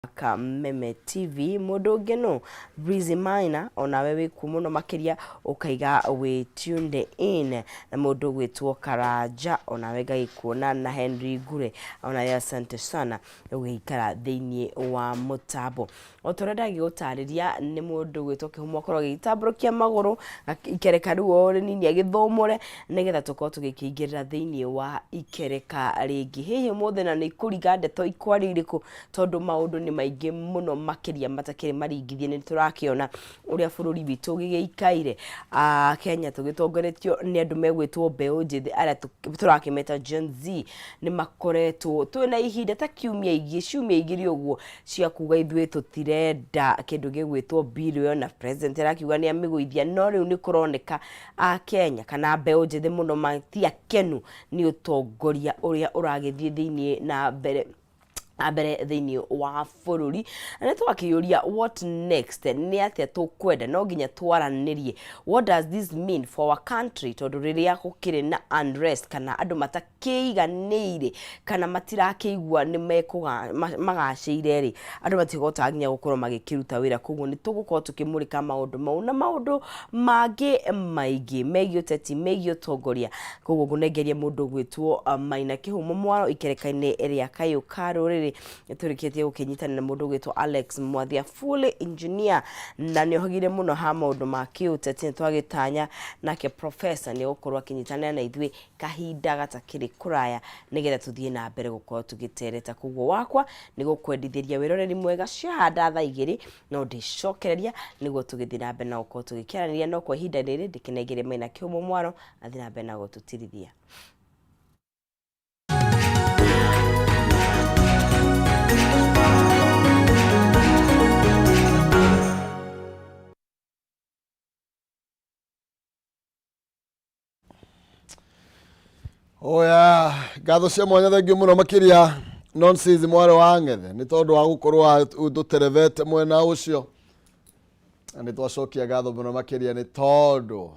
Kameme TV. Mũndũ ũngĩ nũ? Breezy Maina, onawe wĩkuo mũno makĩria ũkaiga wĩ tuned in. Na mũndũ ũgwĩtwo Karanja, onawe ngagĩkuona, na Henry Ngure, onawe asante sana ũgĩikara thĩinĩ wa mũtambo. O ta ũrĩa ndagĩgũtarĩria nĩ mũndũ ũgwĩtwo Kĩhumo akorwo agĩgĩtambũrũkia magũrũ ikereka rĩu o rĩnini agĩthũmũre nĩgetha tũkorwo tũgĩkĩingĩrĩra thĩinĩ wa ikereka rĩngĩ. Hihi ũmũthĩ na nĩ ikũringa ndeto ikwaria irĩkũ tondũ maũndũ nĩ maingĩ mũno makĩria matakĩrĩ maringithie. Nĩ tũrakĩona ũrĩa bũrũri witũ ũgĩgĩikaire. Kenya tũgĩtongoretio nĩ andũ megwĩtwo mbeũ njĩthĩ arĩa tũrakĩmeta Gen Z, nĩ makoretwo twĩna ihinda ta kiumia igĩ, ciumia igĩrĩ ũguo cia kuga ithuĩ tũtirenda kĩndũ gĩgwĩtwo bill ĩyo, na president arakiuga nĩ amĩgũithia, no rĩu nĩ kũroneka Akenya kana mbeũ njĩthĩ mũno matiakenu nĩ ũtongoria ũrĩa ũragĩthiĩ thĩinĩ na mbere na mbere thĩinĩ wa bũrũri. Na nĩ twakĩyũria what next, nĩ atĩa tũkwenda, no nginya twaranĩrie what does this mean for our country, tondũ rĩrĩa gũkĩrĩ na unrest kana andũ matakĩiganĩire kana matirakĩigua nĩ magacĩire rĩ, andũ matihotaga nginya gũkorwo magĩkĩruta wĩra. Koguo nĩ tũgũkorwo tũkĩmũrĩka maũndũ mau na maũndũ mangĩ maingĩ megiĩ ũteti, megiĩ ũtongoria. Koguo ngũnengeria mũndũ ũgwĩtwo Maina Kĩhumo Mwaro ikereka-inĩ rĩa Kayũ ka Rũrĩrĩ. Nĩtũrĩkĩtie gũkĩnyitanĩra na mũndũ ũgwĩtwo Alex Mwathia, fully engineer, na nĩ ohĩgire mũno ha maũndũ ma kĩũteti. Nĩ twagĩtanya nake professor nĩ egũkorwo akĩnyitanĩra na ithuĩ kahinda gatakĩrĩ kũraya nĩgetha tũthiĩ na mbere gũkorwo tũgĩtereta. Koguo wakwa nĩ gũkwendithĩria wĩroreri mwega ciahanda thaa igĩrĩ no ndĩcokereria nĩguo tũgĩthiĩ na mbere na gũkorwo tũgĩkĩaranĩria, no kwa ihinda rĩrĩ ndĩkĩnengere Maina Kĩhumo Mwaro athiĩ na mbere na gũtũtirithia. Oya, ngatho cia mwanya thengiũ mũno makĩria nonsense mwarĩ wa ng'ethe nĩ tondũ wa gũkorwo tũterevete mwena ũcio na nĩ twacokia ngatho mũno makĩria nĩ tondũ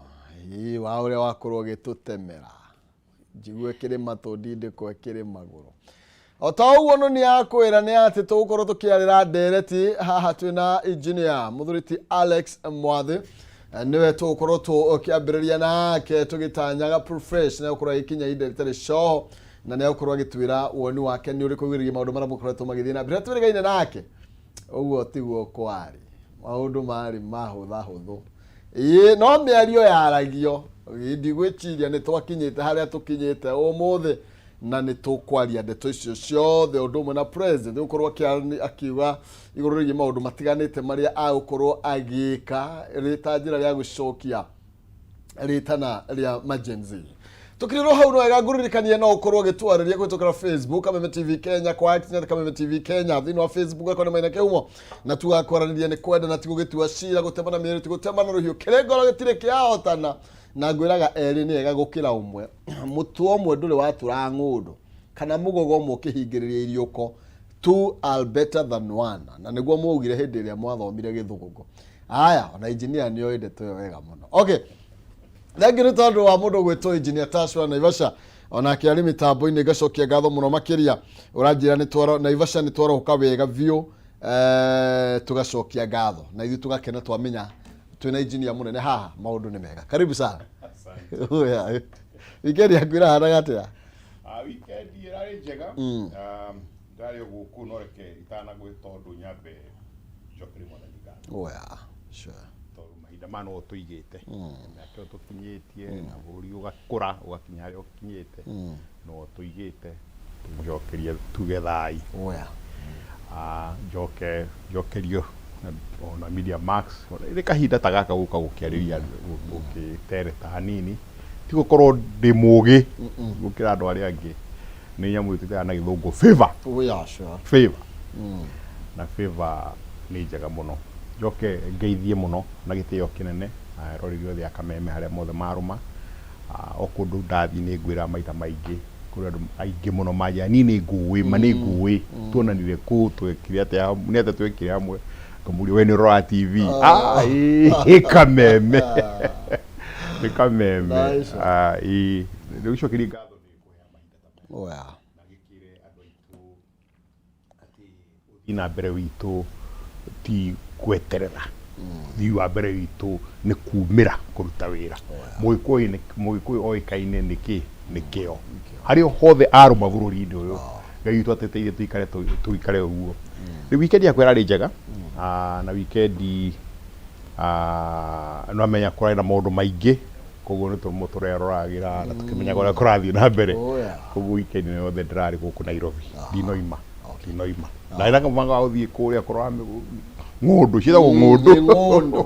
ii, wa ũrĩa wakorwo ũgĩtũtemera njigue kĩrĩ matũ ndindĩko ĩkĩrĩ magũrũ. O ta ũguo no nĩ akwĩra nĩ atĩ tũgũkorwo tũkĩarĩra ndereti haha twĩna engineer mũthuri ti Alex Mwathi, nĩwe tũgũkorwo tũkĩambĩrĩria nake tũgĩtanyaga profresh na gũkorwo agĩkinya ihinda rĩtarĩ coho, na nĩ egũkorwo agĩtwĩra woni wake nĩ ũrĩkũ wĩgiĩ maũndũ marĩa makoretwo magĩthiĩ na mbere. Twĩrĩgaine nake ũguo tiguo kwarĩ, maũndũ marĩ mahũthahũthũ. Ĩĩ no mĩario yaragio, ndigwĩciria nĩ twakinyĩte harĩa tũkinyĩte ũmũthĩ, na nĩ tũkwaria ndeto icio ciothe ũndũ ũmwe na president gũkorwo akiuga igũrũ rĩgiĩ maũndũ matiganĩte marĩa agũkorwo agĩka rĩ ta njĩra rĩa gũcokia rĩtana rĩa ma Gen Z. Tukirĩrwo hau no wega ngũririkanie no ũkorwo ũgĩtwarĩria kũhĩtũkĩra Facebook Kameme TV Kenya, kwa X nĩ Kameme TV Kenya, thĩinĩ wa Facebook akorwo nĩ Maina Kĩhumo, na tugakwaranĩria nĩ kwenda na ti gũgĩtua cira, gũtemana mĩĩrĩ ti gũtemana rũhiũ, kĩrĩ ngoro gĩtirĩ kĩahotana, na ngwĩraga erĩ nĩ ega gũkĩra ũmwe. Mũtwe ũmwe ndũrĩ watũra ng'ũndũ kana mũgogo ũmwe ũkĩhingĩrĩria iriũko, two are better than one, na nĩguo mwaugire hĩndĩ ĩrĩa mwathomire gĩthũngũ. Aya, ona engineer nĩ oĩ ndeto ĩyo wega mũno. Okay, thengiũ nĩ tondũ wa mũndũ gwĩtwo engineer Tash wa Naivasha, onake arĩ mĩtambo-inĩ, ngacokia ngatho mũno makĩria. Ũranjĩra nĩ twaro Naivasha nĩ twarohoka wega biũ, tũgacokia ngatho na ithuĩ tũgakena twamenya twĩna engineer mũnene haha, maũndũ nĩ mega. Karibu sana. Oya, weekend yaku ĩrahanaga atĩa? Weekend ĩrarĩ njega. Ndarĩ o gũkũ, no reke itanagwĩta ũndũ nyambe njokerie Mwathani ngatho. Oya, sure. Tondũ mahinda maya no ũtũigĩte mĩaka ĩyo tũkinyĩtie na bũrũri ũgakũra ũgakinya harĩa ũkinyĩte, no ũtũigĩte tũcokerie tuge thai. Oya. Njoke njokerio ona Media Max nĩ kahinda ta gaka gũka gũkĩarĩria gũkĩtereta hanini, ti gũkorwo ndĩ mũgĩ gũkĩra andũ arĩa angĩ, nĩ nyamũ ĩtwĩtaga na gĩthũngũ favor. Oya, sure. Favor. Na favor nĩ njega mũno. Njoke ngeithie mũno na gĩtĩo kĩnene aroreri othe a Kameme harĩa mothe marũma. O kũndũ ndathiĩ nĩ ngwĩra maita maingĩ, kũrĩ andũ aingĩ mũno manjĩraga niĩ nĩ ngũĩ, ma nĩ ngũĩ, tuonanire kũ, twekire atĩa, nĩ atĩa twekire hamwe, ngamũria we nĩ ũroraga TV? Ah, ĩĩ, Kameme. Nĩ Kameme. Nice. Ĩĩ, rĩu cokeria ngatho nĩ kũheana mahinda ta maya. Oya. Na gĩkĩre andũ aitũ atĩ ũthiũ Ũthii na mbere witũ ti gweterera, ũthii wa mbere witũ nĩ kumĩra kũruta wĩra. Mũgĩkũyũ nĩ Mũgĩkũyũ oĩkaine nĩ kĩ? Nĩ kĩo. Harĩa hothe arũma bũrũri-inĩ ũyũ, Ngai witũ atũteithie tũikare tũikare ũguo. Rĩu weekend yakwa ĩrarĩ njega, na weekend nĩ wamenya kũrarĩ na maũndũ maingĩ, koguo nĩ tũrũmũ tũreroragĩra na tũkĩmenyaga ũrĩa kũrathiĩ na mbere. Koguo weekend ĩno yothe ndĩrarĩ gũkũ Nairobi, ndinoima. Ndinoima. Ndarĩ na mũbango wa gũthiĩ kũrĩa kũrora ng'ũndũ, ciĩtagwo ng'ũndũ. Ng'ũndũ.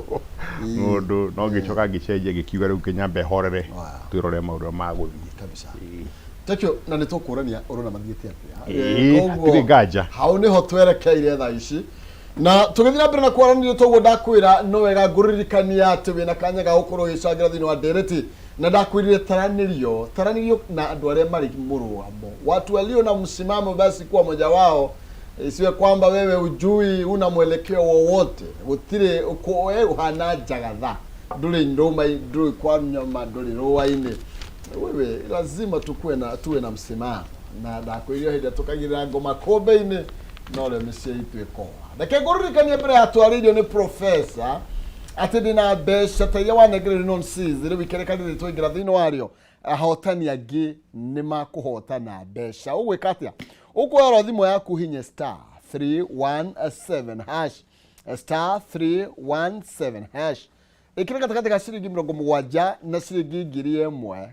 Ng'ũndũ, no ngĩcoka ngĩcenjia ngĩkiuga rĩu kĩnyambe horere twĩrore maũndũ ũrĩa magũthiĩ. Kabisa. Thank you. Na nĩ tũkũrania ũrona mathiĩte atĩa. Ĩĩ, Koguo, hatirĩ nganja. Hau nĩho twerekeire thaa ici. Na tũgĩthiĩ na mbere na kwaranĩria toguo ndakwĩra no wega ngũririkania atĩ wĩna kanya ga gũkorwo ũgĩcangĩra thĩinĩ wa ndereti na ndakwĩrire taranĩrio taranĩrio na andũ arĩa marĩ mũrũgamo watu walio na msimamo basi kuwa moja wao isiwe kwamba wewe ujui una mwelekeo wowote gũtirĩ we ũhana njagatha ndũrĩ ndũma ndũrĩ kwa nyama ndũrĩ rũa-inĩ wewe lazima tukue na tuwe na msimamo na ndakwĩrire hĩndĩ ĩrĩa tũkaigĩrĩra ngoma kũmbe-inĩ no rĩo mĩciĩ itũ ĩkoa reke ngũririkanie mbere ya twarĩirio nĩ profesa atĩ ndĩna mbeca ta iria wanengererio nĩ nonsense rĩu ikereka rĩrĩ twaingĩra thĩinĩ warĩo ahotani angĩ nĩ makũhotana mbeca ũgwĩka atĩa ũkuoya thimũ yaku hinye star 317 hash star 317 hash ĩkĩra gatagatĩ ga ciringi 70 na ciringi 1000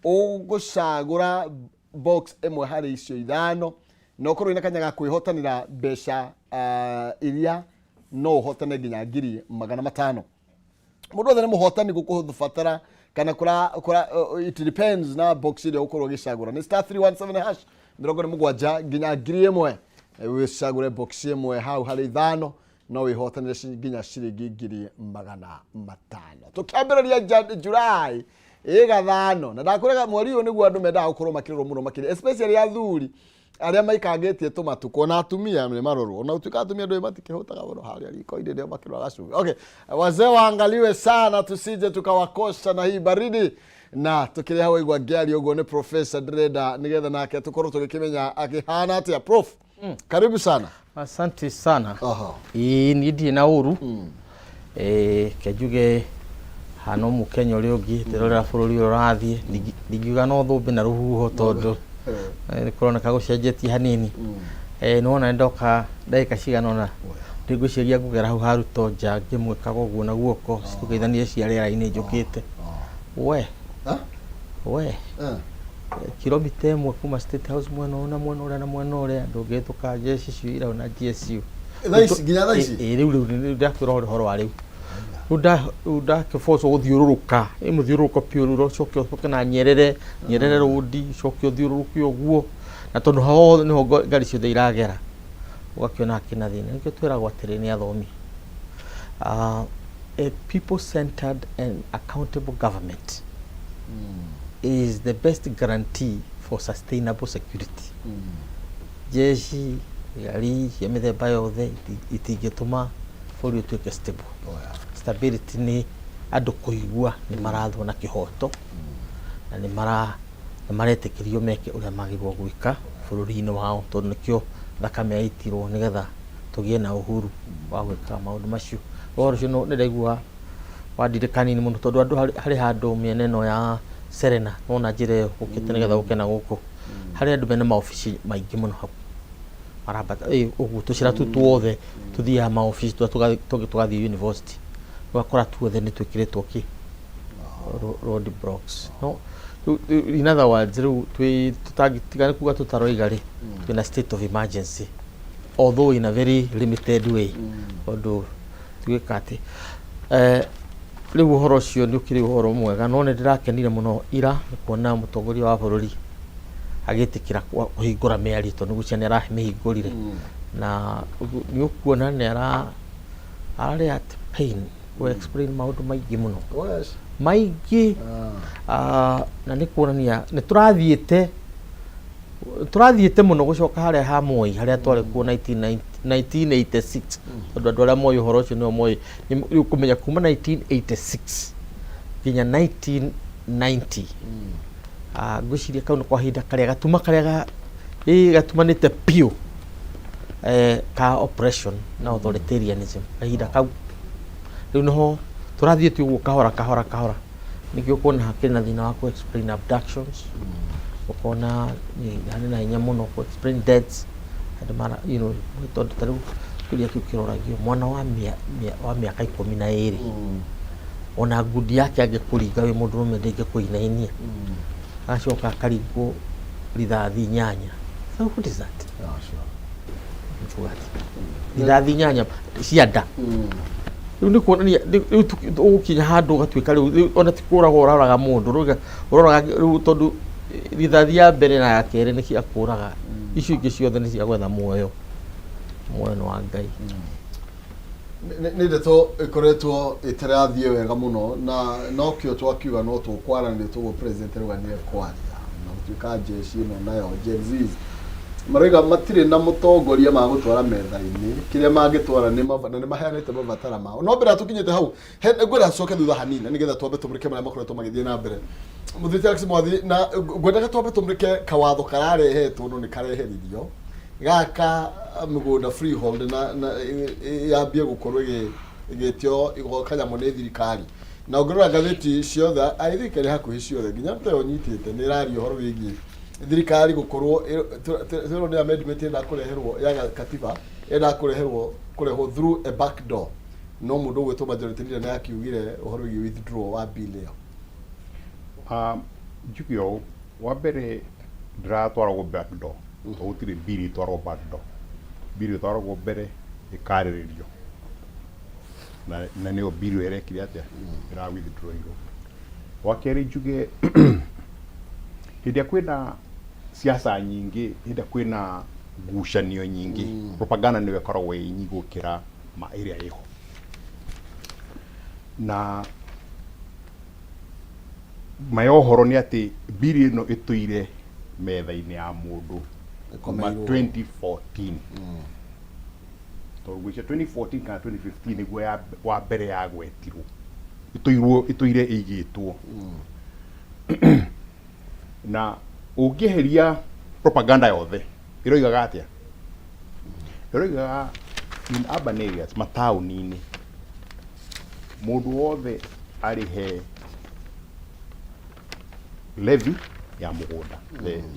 ũgũcagũra box ĩmwe harĩ icio ithano na ũkorwo wĩna kanya ga kwĩhotanĩra mbeca iria no ũhotane nginya 500,000. Mũndũ wothe nĩ mũhotani gũkũbatara kana kũra kũra it depends na box ĩrĩa ũkorwo ũgĩcagũra nĩ star 317 hash 47 nginya 1000 wĩcagũre box ĩmwe hau harĩ ithano no wĩhotanĩre nginya ciringi 500,000. Tũkĩambĩrĩria July ĩ gathano na ndakwĩraga mweri ũyũ nĩguo andũ mendaga gũkorwo makĩrorwo mũno makĩria especially athuri arĩa maikangĩtie tũmatukũ ona atumia nĩ marorwo ona gũtuĩka atumia ndũĩ matikĩhũtaga mũno harĩa riko-inĩ nĩo makĩroraga cumbĩ. Okay, wazee waangaliwe sana tusije tukawakosa na hii baridi na tukĩrĩ hau waigua ngĩaria ũguo nĩ professor ndĩrenda nĩgetha nake tũkorwo tũgĩkĩmenya akĩhana atĩa. Prof, karibu sana. Asante sana. Ĩĩ niĩ ndirĩ na ũru. Ke njuge hana mũkenya ũrĩa ũngĩ ndĩrorera bũrũri ũrĩa ũrathiĩ ndingiuga no thũmbĩ na rũhuho tondũ nĩ kũroneka gũcenjetie hanini. Nĩwona nĩndoka ndagĩka cigana ũna ndingwĩciria ngũgera hau ha Ruto nja ngĩmwĩkaga ũguo na guoko citũgeithanie cia rĩera-inĩ njũkĩte. We we kilomita ĩmwe kuma State House mwena ũyũ na mwena ũrĩa na mwena ũrĩa ndũngĩhĩtũka jeshi ciũire hau na GSU. Thaa ici nginya thaa ici. Ĩ rĩu rĩu rĩu ndakwĩra ũhoro wa rĩu rĩu rĩu ndakĩbocwo gũthiũrũrũka ĩ mũthiũrũrũko biũ rĩu ũcoke ũcoke na Nyerere Nyerere Road ũcoke ũthiũrũrũke ũguo na tondũ hothe nĩho ngari ciothe iragera ũgakĩona hakĩna thĩna nĩkĩo twĩragwo atĩrĩ nĩ athomi a people centered and accountable government is the best guarantee for sustainable security. Jeshi ngari cia mĩthemba yothe itingĩtũma bũrũri ũtuĩke stable. Stability nĩ andũ kũigua nĩ marathwo na kĩhoto na nĩ mara nĩ maretĩkĩrio meke ũrĩa magĩrĩirwo gwĩka bũrũri-inĩ wao tondũ nĩkĩo thakame yaitirwo nĩgetha tũgĩe na uhuru wa gwĩka maũndũ macio. Ũhoro ũcio nĩ ndaigua wandirika hanini mũno tondũ andũ harĩ handũ mĩena ĩno ya Serena nĩwona njĩra ĩyo ũkĩte nĩgetha ũke na gũkũ harĩ andũ mena maobici maingĩ mũno hau marambata ũguo tũcĩra tũu tuothe tũthiaga maobici tũgathiĩ university ũgakora tuothe nĩ twĩkĩrĩtwo kĩ road blocks no in other words rĩu twĩ tũtangĩtiga nĩ kuga tũtaroiga rĩ twĩna state of emergency although in a very limited way tondũ tuĩka atĩ rĩu ũhoro ũcio nĩ ũkĩrĩ ũhoro mwega no nĩ ndĩrakenire mũno ira nĩ kuona mũtongoria wa bũrũri agĩtĩkĩra kũhingũra mĩario tondũ nĩgũcia nĩ aramĩhingũrire na nĩ ũkuona nĩ ara ararĩ at pain kũ explain maũndũ maingĩ mũno maingĩ na nĩ kuonania nĩ tũrathiĩte tũrathiĩte mũno gũcoka harĩa ha Moi harĩa twarĩ kuo 1986 tondũ andũ arĩa moĩ ũhoro ũcio nĩo moĩ rĩu kũmenya kuma 1986 nginya 1990 ngwĩciria kau nĩ kwa kahinda karĩa gatuma karĩa ĩĩ gatumanĩte biũ. Ka oppression na authoritarianism kahinda kau rĩu nĩho tũrathiĩte ũguo kahora kahora kahora. Nĩkĩo ũkuona hakĩrĩ na thĩna wa kũ explain abductions, ũkona harĩ na hinya mũno kũ explain deaths andũ mara tondũ ta rĩu kĩũria kĩu kĩroragio mwana wa wa mĩaka 12, ona ngundi yake angĩkũringa wĩ mũndũrũme ndĩngĩkũinainia, agacoka akaringwo rithathi inyanya. So what is that? Nĩkuga atĩ rithathi inyanya cia nda rĩu nĩ kuonania rĩu ũgũkinya handũ ũgatuĩka rĩu ona ti kũraga ũroraga mũndũ, ũroraga rĩu tondũ rithathi ya mbere na ya kerĩ nĩ cia kũraga, icio ingĩ ciothe nĩ cia gwetha muoyo. Muoyo nĩ wa Ngai. Nĩ ndeto ĩkoretwo ĩtarathiĩ wega mũno na nokĩo twakiuga no tũkwaranĩria toguo president arauga nĩ ekwaria na gũtuĩka jeshi ĩno nayo Gen Zs maroiga matirĩ na mũtongoria magũtwara metha-inĩ kĩrĩa mangĩtwara nĩ na nĩ maheanĩte mabatara mao. No mbere ya tũkinyĩte hau ngwenda tũcoke thutha hanini na nĩgetha twambe tũmũrĩke marĩa makoretwo magĩthiĩ na mbere. Mũthuri Alex Mwathi, na ngwendaga twambe tũmũrĩke kawatho kararehetwo no nĩ kareheririo gaka mĩgũnda freehold na yambie gũkorwo ĩgĩtio kanyamũ nĩ thirikari. Na ũngĩrora ngathĩti ciothe, I think nĩ hakuhĩ ciothe nginya ta ĩyo nyitĩte nĩ ĩraria ũhoro wĩgiĩ thirikari gũkorwo twĩrwo nĩ amendment ĩrenda kũreherwo ya katiba, ĩrenda kũreherwo kũrehwo through a back door, no mũndũ ũgwĩtwo majority leader nĩ akiugire ũhoro wĩgiĩ withdraw wa bill ĩyo. Ah, njuge ũũ, wa mbere ndĩratwaragwo back door tondũ gũtirĩ bill ĩtwaragwo back door. Bill ĩtwaragwo mbere ĩkarĩrĩrio na nĩyo bill ĩyo ĩrekire atĩa, ĩra withdraw irwo. Wa kerĩ njuge hĩndĩ ĩrĩa kwĩna siasa nyingĩ, hĩndĩ ĩrĩa kwĩna ngucanio nyingĩ, propaganda nĩyo ĩkoragwo ĩ nyingĩ gũkĩra ma ĩrĩa ĩho. Na ma ya ũhoro nĩ atĩ bill ĩno ĩtũire metha-inĩ ya mũndũ kuma Ĩkomeirwo. 2014, tondũ ngwĩciria 2014 kana 2015 nĩguo ya wa mbere yagwetirwo. Ĩtũirwo ĩtũire ĩigĩtwo na ũngĩeheria propaganda yothe ĩroigaga atĩa, ĩroigaga in urban areas, mataũni-inĩ, mũndũ wothe arĩhe levy ya mũgũnda,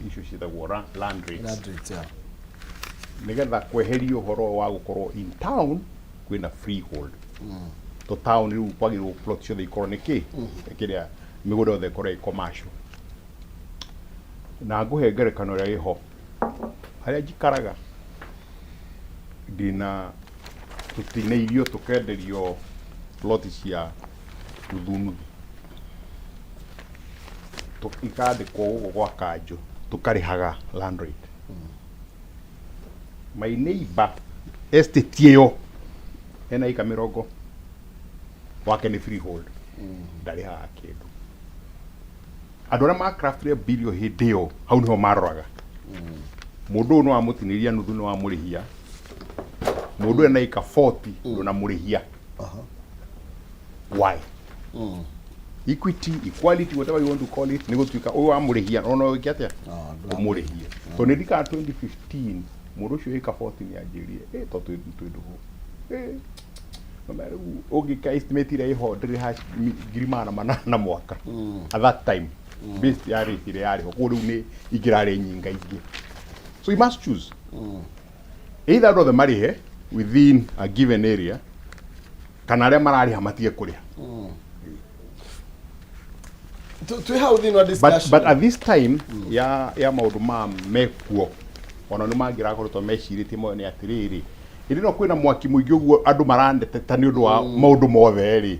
icio ciĩtagwo land rates. Land rates, yeah. Nĩgetha kweheria ũhoro wa gũkorwo in town kwĩna freehold to town rĩu kwagĩrĩirwo plot ciothe ikorwo nĩ kĩ kĩrĩa mĩgũnda yothe ĩkorwo ĩ commercial. Na ngũhe ngerekano ĩrĩa ĩho harĩa njikaraga, ndĩna tũtinĩirio tũkenderio plot cia nuthu nuthu, ikandĩkwo gũkũ gwa kanjũ, tũkarĩhaga land rate. My neighbor, estate ĩyo ena ĩka 40, wake nĩ freehold, ndarĩhaga kĩndũ. Andũ arĩa macraftire bill ĩyo hĩndĩ ĩyo hau nĩho maroraga mũndũ ũyũ nĩ wamũtinĩria nuthu, nĩ wamũrĩhia, mũndũ ena ĩka 40 ndũnamũrĩhia. Why? Equity, equality, whatever you want to call it, nĩ gũtuĩka ũyũ wamũrĩhia no no wĩke atĩa? Ũmũrĩhie. Tondũ nĩ ndikaga 2015 mũndũ ũcio ĩka 40 nĩ anjĩrire eh to twĩ ndũgũ eh no rĩu ũngĩka estimate ĩrĩa ĩho ndĩrĩha 400,000 mwaka at that time based ya rate ĩrĩa yarĩho. Koguo rĩu nĩ ingĩrarĩ nyingaingĩ. So you must choose either andũ othe marĩhe within a given area kana arĩa mararĩha matige kũrĩha. Twĩ hau thĩinĩ wa discussion. But at this time ya maũndũ ma mekuo ona nĩ mangĩrakoretwo mecirĩtie moyo nĩ atĩrĩrĩ, hĩndĩ ĩno kwĩna mwaki mũingĩ ũguo andũ maraneteta nĩ ũndũ wa maũndũ mothe rĩ,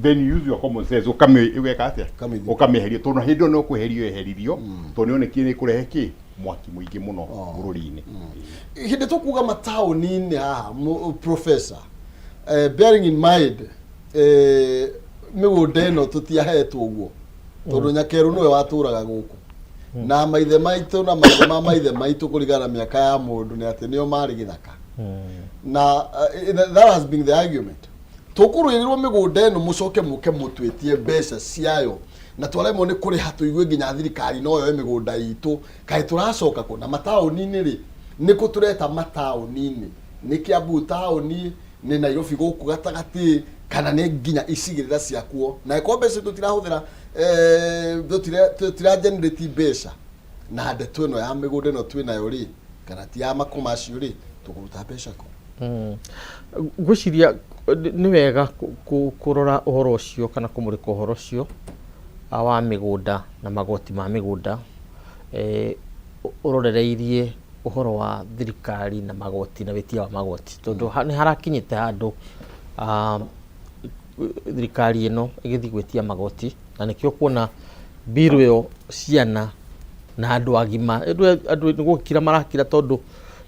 then you use your common sense ũgeka atĩa? Ũkamĩthima. Ũkamĩeheria tondũ hĩndĩ ĩyo no kweherio yeheririo tondũ nĩ yonekire nĩ ĩkũrehe kĩ mwaki mũingĩ mũno bũrũri-inĩ. Hĩndĩ tũkuga mataũni-inĩ haha, professor, bearing in mind mĩgũnda ĩno tũtiahetwo ũguo tondũ nyakerũ nĩwe watũraga gũkũ na maithe maitũ na maithe ma maithe maitũ kũringana na mĩaka ya mũndũ nĩ atĩ nĩo marĩ gĩthaka na that has been the argument. Tũkũrũĩrĩrwo mĩgũnda ĩno mũcoke mũke mũtwĩtie mbeca ciayo na twaremwo nĩ kũrĩha tũigue nginya thirikari no yoe mĩgũnda itũ, kaĩ tũracoka kũ? Na mataũni-inĩ rĩ, Nĩ kũ tũreta mataũni-inĩ? Nĩ Kiambu taũni, nĩ Nairobi gũkũ gatagatĩ, kana nĩ nginya icigĩrĩra ciakuo? Na ĩkorwo mbeca tũtirahũthĩra, tũtira generate mbeca na ndeto ĩno ya mĩgũnda ĩno twĩnayo rĩ, kana ti ya makũ macio rĩ, tũkũruta mbeca kũ? Ngwĩciria nĩ wega kũrora ũhoro ũcio kana kũmũrĩka ũhoro ũcio wa mĩgũnda na magoti ma mĩgũnda ũrorereirie ũhoro wa thirikari na magoti na wĩtia wa magoti, tondũ nĩ harakinyĩte handũ thirikari ĩno ĩgĩthiĩ gwĩtia magoti, na nĩkĩo ũkuona bill ĩyo ciana na andũ agima, andũ nĩ gũkira marakira, tondũ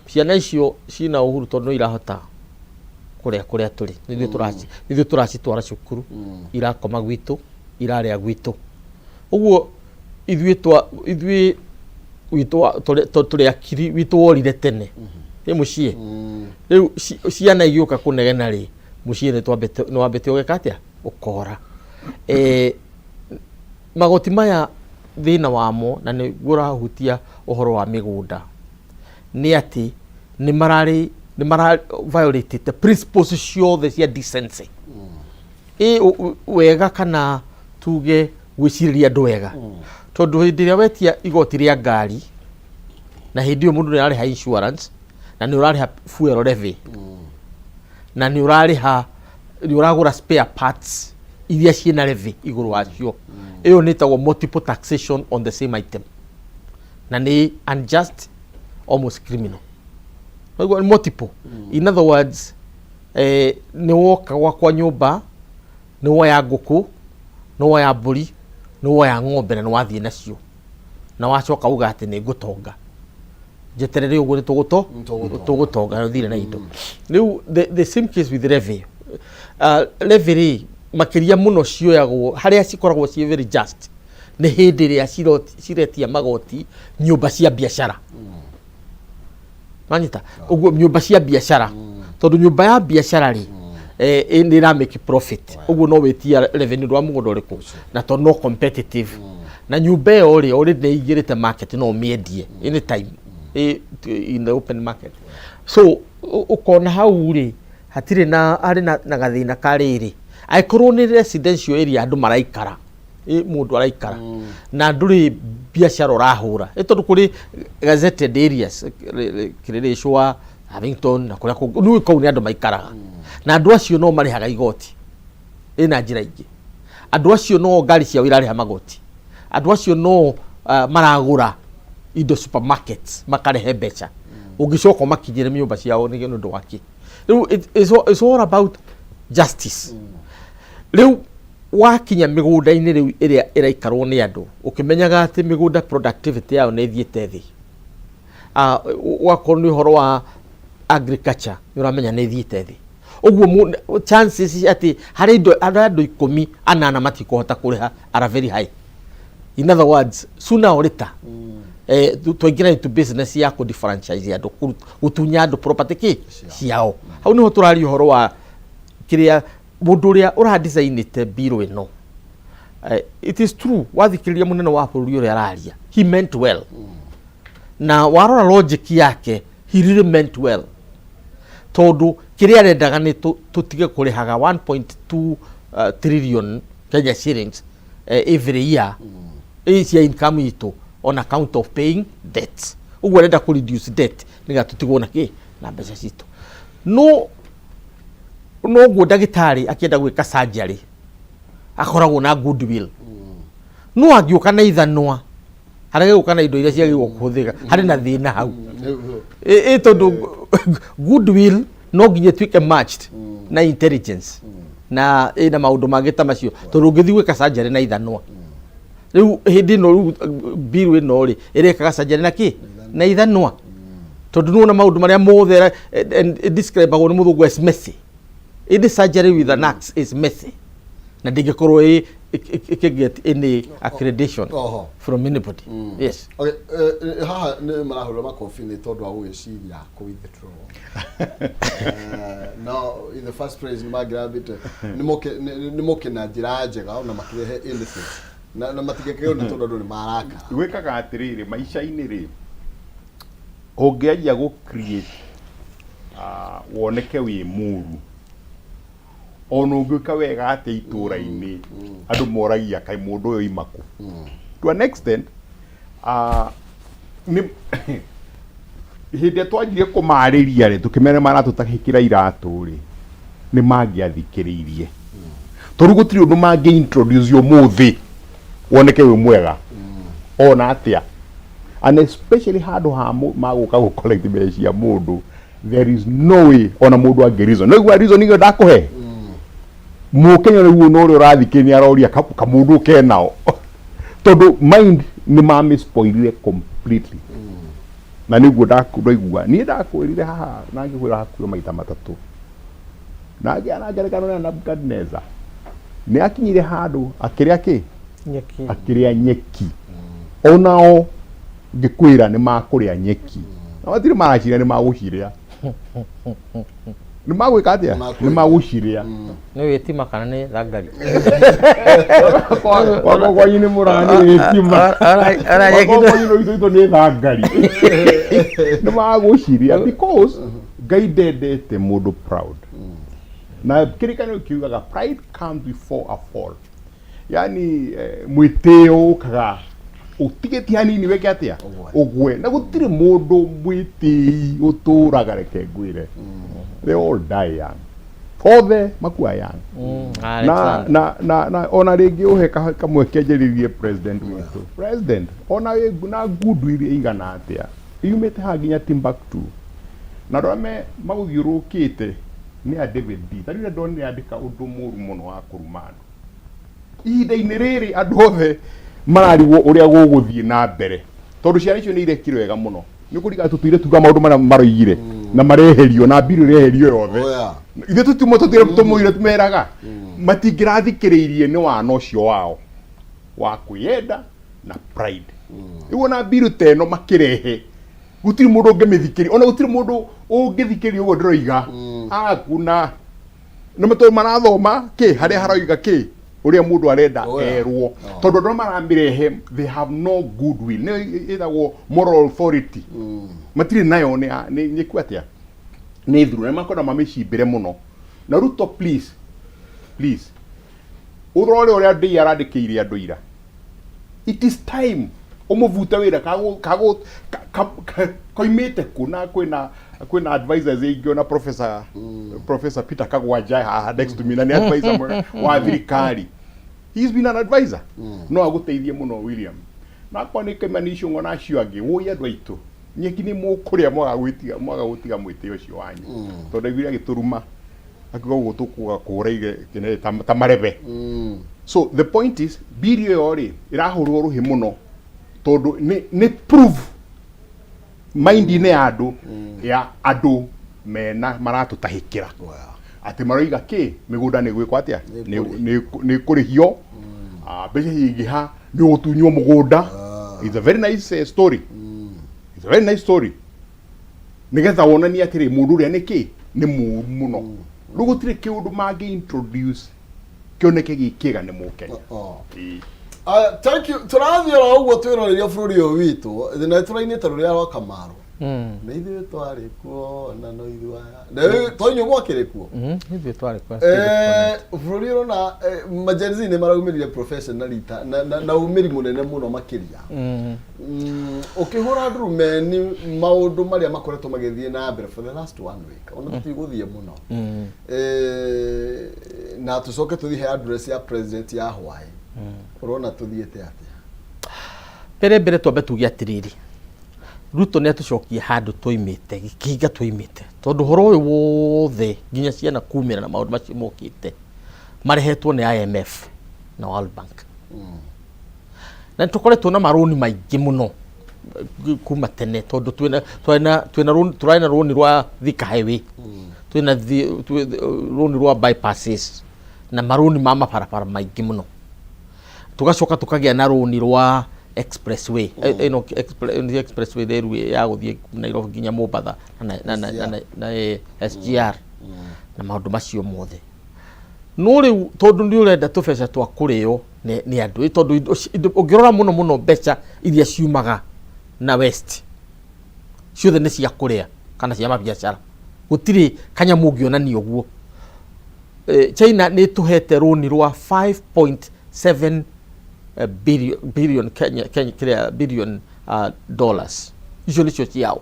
ciana icio ciĩna ũhuru, tondũ no irahota kũrĩa kũrĩa tũrĩ, nĩ ithuĩ tũracitwara cukuru, irakoma gwitũ, irarĩa gwitũ. Ũguo ithuĩ twa ithuĩ witũ tũrĩ akiri witũ worire tene ĩ mũciĩ. Rĩu ciana igĩũka kũnegena rĩ, mũciĩ nĩ wambĩte ũgeka atĩa? Ũkora. Magoti maya, thĩna wamo, na nĩguo ũrahutia ũhoro wa mĩgũnda, nĩ atĩ nĩ mara violate principles ciothe cia decency, ĩ wega kana tuge gwĩcirĩria andũ wega, tondũ hĩndĩ ĩrĩa wetia igoti rĩa ngari, na hĩndĩ ĩyo mũndũ nĩ ararĩha insurance, na nĩ ũrarĩha fuel levy, na nĩ ũrarĩha, nĩ ũragũra spare parts iria ciĩna levy igũrũ wacio, ĩyo nĩ ĩtagwo multiple taxation on the same item, na nĩ unjust, almost criminal. Waigua? Nĩ multiple. In other words, nĩ woka gwakwa nyũmba, nĩ woya ngũkũ, nĩ woya mbũri, nĩ woya ng'ombe, na nĩ wathiĩ nacio, na wacoka uga atĩ nĩ ngũtonga, njeterere ũguo nĩ tũgũto Nĩtũgũtonga. Tũgũtonga na ũthire na indo. Rĩu the same case with levy. Levy rĩ, makĩria mũno cioyagwo harĩa cikoragwo ciĩ very just nĩ hĩndĩ ĩrĩa ciretia magoti nyũmba cia biacara. Wanyita ũguo? Nyũmba cia biacara, tondũ nyũmba ya biacara rĩ, nĩ ĩra make profit, ũguo no wĩtia revenue rwa mũgũnda ũrĩkũ, na tondũ no competitive na nyũmba ĩyo rĩ, already nĩ ĩingĩrĩte market, no ũmĩendie anytime in the open market. So ũkona hau rĩ, hatirĩ na harĩ na gathĩna ka rĩrĩ, angĩkorwo nĩ residential area andũ maraikara, mũndũ araikara na ndũrĩ biacara ũrahũra, tondũ kũrĩ gazetted areas, Kĩrĩrĩcũa, Lavington na kũrĩa kũngĩ, nĩ kũu nĩ andũ maikaraga, na andũ acio no marĩhaga igoti ĩna njĩra ingĩ. Andũ acio no ngari ciao irarĩha magoti, andũ acio no maragũra indo supermarkets makarehe mbeca, ũngĩcoka ũmakinyĩre nyũmba ciao nĩ ũndũ wa kĩ? Rĩu it's all about justice. Rĩu wakinya mĩgũnda-inĩ rĩu ĩrĩa ĩraikarwo nĩ andũ, ũkĩmenyaga atĩ mĩgũnda productivity yayo nĩ ĩthiĩte thĩ, wakorwo nĩ ũhoro wa agriculture, nĩ ũramenya nĩ ĩthiĩte thĩ ũguo, chances atĩ harĩ indo harĩ andũ 18 matikũhota kũrĩha are very high. In other words, sooner or later, twaingĩra into business ya kũ differentize andũ, gũtunya andũ property kĩ ciao. Hau niho tũraria ũhoro wa kĩrĩa mũndũ ũrĩa ũradesignĩte bill ĩno. It is true, wathikĩrĩria mũnene wa bũrũri ũrĩa araria, he meant well, na warora logic yake, he really meant well, tondũ kĩrĩa arendaga nĩ tũtige kũrĩhaga 1.2 trillion Kenya shillings every year ĩ cia income itũ on account of paying debts. Ũguo arenda kũ reduce debt nĩgetha tũtigwo na kĩ na mbeca citũ. No noguo ndagĩtarĩ akĩenda gwĩka surgery akoragwo na goodwill, no angĩũka na ithanwa, harĩa gũka na indo iria ciagĩrĩirwo kũhũthĩka, harĩ na thĩna hau. Ĩ tondũ goodwill no nginya ĩtuĩke matched na intelligence na ĩna maũndũ mangĩ ta macio, tondũ ũngĩthiĩ gwĩka surgery na ithanwa rĩu hĩndĩ ĩno, rĩu bill ĩno rĩ, ĩrekaga surgery na kĩ? Na ithanwa, tondũ nĩwona maũndũ marĩa mothe describagwo nĩ mũthũngũ as messy. Ĩndĩ surgery with an axe is messy, na ndĩngĩkorwo ĩ ĩkĩget any accreditation from anybody. Yes. Okay, haha nĩ marahũrwo makobi nĩ tondũ wa gũgĩciria kũ withdraw. No in the first place nĩ mangĩrambĩte nĩ moke na njĩra njega ona makĩrehe anything na matingĩkeo nĩ tondũ andũ nĩ marakara. Gwĩkaga atĩrĩrĩ, maica-inĩ rĩ, Ũngĩanjia gũ create woneke wĩ mũru, ona ũngĩka wega atĩa itũra-inĩ, andũ moragia kaĩ mũndũ ũyũ oima kũ. To an extent, nĩ hĩndĩ ĩrĩa twanjirie kũmarĩria rĩ, tũkĩmera maratũtahĩkĩra iratũ rĩ, nĩ mangĩathikĩrĩirie. Tondũ gũtirĩ ũndũ mangĩ introduce ũmũthĩ woneke wĩ mwega ona atĩa. And especially handũ ha magũka gũ collect mbeca cia mũndũ, there is no way ona mũndũ angĩ reason. No igua reason ĩyo ndakũhe. Mũkenya rĩu ona ũrĩa ũrathikĩrĩria nĩ aroria kamũndũ kenao. Tondũ mind nĩ mamĩspoilire completely. Na nĩguo ndaigua niĩ ndakwĩrire haha na ngĩkwĩra hakuhĩ maita matatũ. Na ngĩana na ngerekano ya Nebukadnezar. Nĩ akinyire handũ akĩrĩa kĩ? Nyeki. Akĩrĩa nyeki. Onao ngĩkwĩra nĩ makũrĩa nyeki. Na matirĩ maraciria nĩ magũcirĩa. Nĩ magwĩka atĩa? Nĩ magũcirĩa. Nĩ wĩtima kana nĩ thangari? Gwakwa kwanyu nĩ mũraga nĩ wĩtima. Ora nyeki. Gwakwa kwanyu no itũ nĩ thangari. Nĩ magũciria because Ngai ndendete mũndũ proud. Na kĩrĩkanĩro kiugaga pride comes before a fall. Yani mwĩtĩo ũkaga ũtigĩtie hanini wĩke atĩa? Ũgwe. Na gũtirĩ mũndũ mwĩtĩi ũtũraga reke ngwĩre. They all die young. Othe makua young. Na na na na ona rĩngĩ ũhe kamweke njarĩrie president witũ. President ona wĩ na ngundu iria igana atĩa yumĩte haha nginya Timbuktu na andũ arĩa me magũthiũrũrũkĩte nĩ a David D. Ta rĩu ndonire andĩka ũndũ mũru mũno wa kũruma andũ. Ihinda-inĩ rĩrĩ andũ othe mararigwo ũrĩa gũgũthiĩ na mbere tondũ ciana icio nĩ irekire wega mũno. Nĩ ũkũririkana tũtũire tuga maũndũ marĩa maroigire na mareherio na mbiru ireherio yothe. Oh, yeah. Ithuĩ tũtimwe tũtũire tũmũire tũmeraga matingĩrathikĩrĩirie nĩ wana ũcio wao wa kwĩyenda na pride. Rĩu ona mbiru ta ĩno makĩrehe gũtirĩ mũndũ ũngĩmĩthikĩria ona gũtirĩ mũndũ ũngĩthikĩria ũguo ndĩroiga akuna nĩ tondũ marathoma kĩ harĩa haroiga kĩ ũrĩa mũndũ arenda Oh, yeah. erwo tondũ andũ arĩa maramĩrehe they have no goodwill nĩyo ĩtagwo moral authority matirĩ nayo nĩ nĩ nĩ kuo atĩa nĩ thuru na makwenda mamĩcimbĩre mũno na Ruto please please ũrore ũrĩa ndĩi arandĩkĩire andũ ira. It is time ũmũbute wĩra kago kago koimĩte kũ na kwĩna kwĩna advisors aingĩ ona professor professor Peter Kagwanja haha next to me na nĩ advisor mwega wa thirikari. He's been an advisor. No agũteithie mũno William. Na akorwo nĩ Kimani Ichung'wa na acio angĩ, wũi andũ aitũ. Nyeki nĩ mũkũrĩa mwaga gwĩtiga mwaga gũtiga mwĩtĩo ũcio wanyu. Tondũ ndaiguire agĩtũruma akiuga ũguo tũkũgakũra ige kĩne ta, ta marebe. So the point is biri ĩyo rĩ ĩrahũrwo rũhĩ mũno tondũ nĩ nĩ proof mind-inĩ ya andũ ya andũ mena maratũtahĩkĩra atĩ maroiga kĩ mĩgũnda nĩ gwĩkwo atĩa nĩ nĩ kũrĩhio. Ah, mbeca ciaingĩha nĩ ũgũtunywo mũgũnda. It's a very nice story. It's a very nice story nĩgetha wonanie atĩrĩ mũndũ ũrĩa nĩ kĩ nĩ mũru mũno. Rĩu gũtirĩ kĩũndũ mangĩ introduce kĩoneke gĩ kĩega nĩ mũkenya. Oh. Ĩĩ. Aya, thank you. Tũrathiĩ oro ũguo twĩroreria bũrũri ũyũ witũ na tũrainĩte rũrĩa rwa Kamaru. Nĩ ithuĩ twarĩ kuo na no ithuĩ aya. Na rĩu to inyuĩ mwakĩrĩ kuo. Ithuĩ twarĩ kuo. Bũrũri ũrona ma Gen Z nĩ maraumĩrire professionally ta na umĩri mũnene mũno makĩria. Ũkĩhũra ndurumeni maũndũ marĩa makoretwo magĩthiĩ na mbere for the last one week ona tũtigũthiĩ mũno. Na tũcoke tũthiĩ he address ya president ya hwaĩ. Ũrona tũthiĩte atĩa? Mbere mbere twambe tuge atĩrĩrĩ, Ruto nĩ atũcokia handũ twaimĩte, gĩkĩnga twaimĩte, tondũ ũhoro ũyũ wothe nginya ciana kumĩra na maũndũ macio mokĩte marehetwo nĩ IMF na World Bank. Na nĩ tũkoretwo na marũni maingĩ mũno kuma tene, tondũ twĩna twĩna twĩna rũni tũrarĩ na rũni rwa Thika Highway, twĩna rũni rwa bypasses na marũni ma mabarabara maingĩ mũno. Tũgacoka tũkagĩa na rũni rwa expressway, ĩno nĩ expressway rĩu ya gũthiĩ Nairobi nginya Mombatha na na na na na SGR na maũndũ macio mothe. No rĩu tondũ nĩ ũrenda tũbeca twa kũrĩo nĩ nĩ andũ, tondũ indo ũngĩrora mũno mũno mbeca iria ciumaga na West Ciothe nĩ cia kũrĩa kana cia mabiacara, gũtirĩ kanyamũ ũngĩonania ũguo. China nĩ ĩtũhete rũni rwa 5.7 billion Kenya, kĩrĩa billion dollars. Icio nĩcio ciao,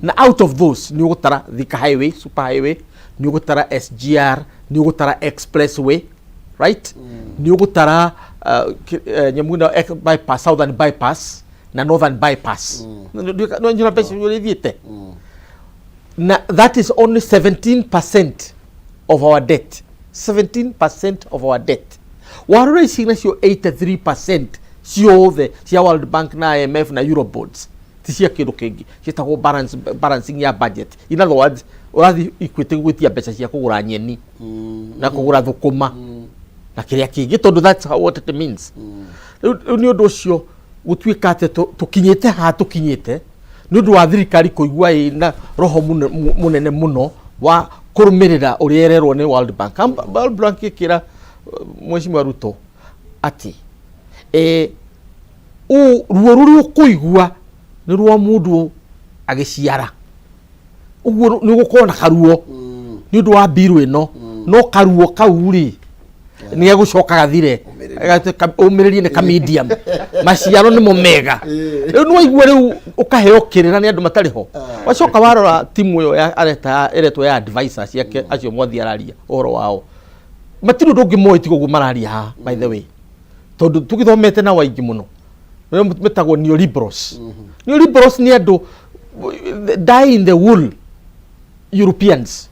na out of those nĩ ũgũtara Thika Highway, super highway, nĩ ũgũtara SGR, nĩ ũgũtara expressway, right, nĩ ũgũtara nyamũ ĩno bypass, southern bypass na northern bypass. No njĩra mbeca iria ithiĩte, na that is only 17% of our debt, 17% of our debt. Warora ici nacio 83% ciothe cia World Bank na IMF na Eurobonds ti cia kĩndũ kĩngĩ, ciĩtagwo balancing ya budget. In other words, ũrathiĩ Equity gwĩtia mbeca cia kũgũra nyeni na kũgũra thũkũma na kĩrĩa kĩngĩ, tondũ that's what it means. Rĩu nĩ ũndũ ũcio gũtuĩka atĩ tũkinyĩte haha tũkinyĩte nĩ ũndũ wa thirikari kũigua ĩna roho mũnene mũno wa kũrũmĩrĩra ũrĩa ĩrerwo nĩ World Bank. World Bank ĩkĩra Mheshimiwa Ruto atĩ ruo rũrĩa ũkũigua nĩ rwa mũndũ agĩciara, ũguo nĩ ũgũkorwo na karuo nĩ ũndũ wa mbiru ĩno, no karuo kau rĩ, nĩ gegũcoka gathire. Ũmĩrĩrie, nĩ ka medium, maciaro nĩmo mega. Rĩu nĩ waigua, rĩu ũkaheo kĩrĩra nĩ andũ matarĩ ho. Wacoka warora timu ĩyo ya areta ĩretwo ya advisors ciake, acio mwathi araria ũhoro wao, matirĩ ũndũ ũngĩ moĩ tiga ũguo mararia haha. By the way, tondũ tũgĩthomete na waingĩ mũno rĩo metagwo neoliberals. Neoliberals nĩ andũ die in the wool Europeans,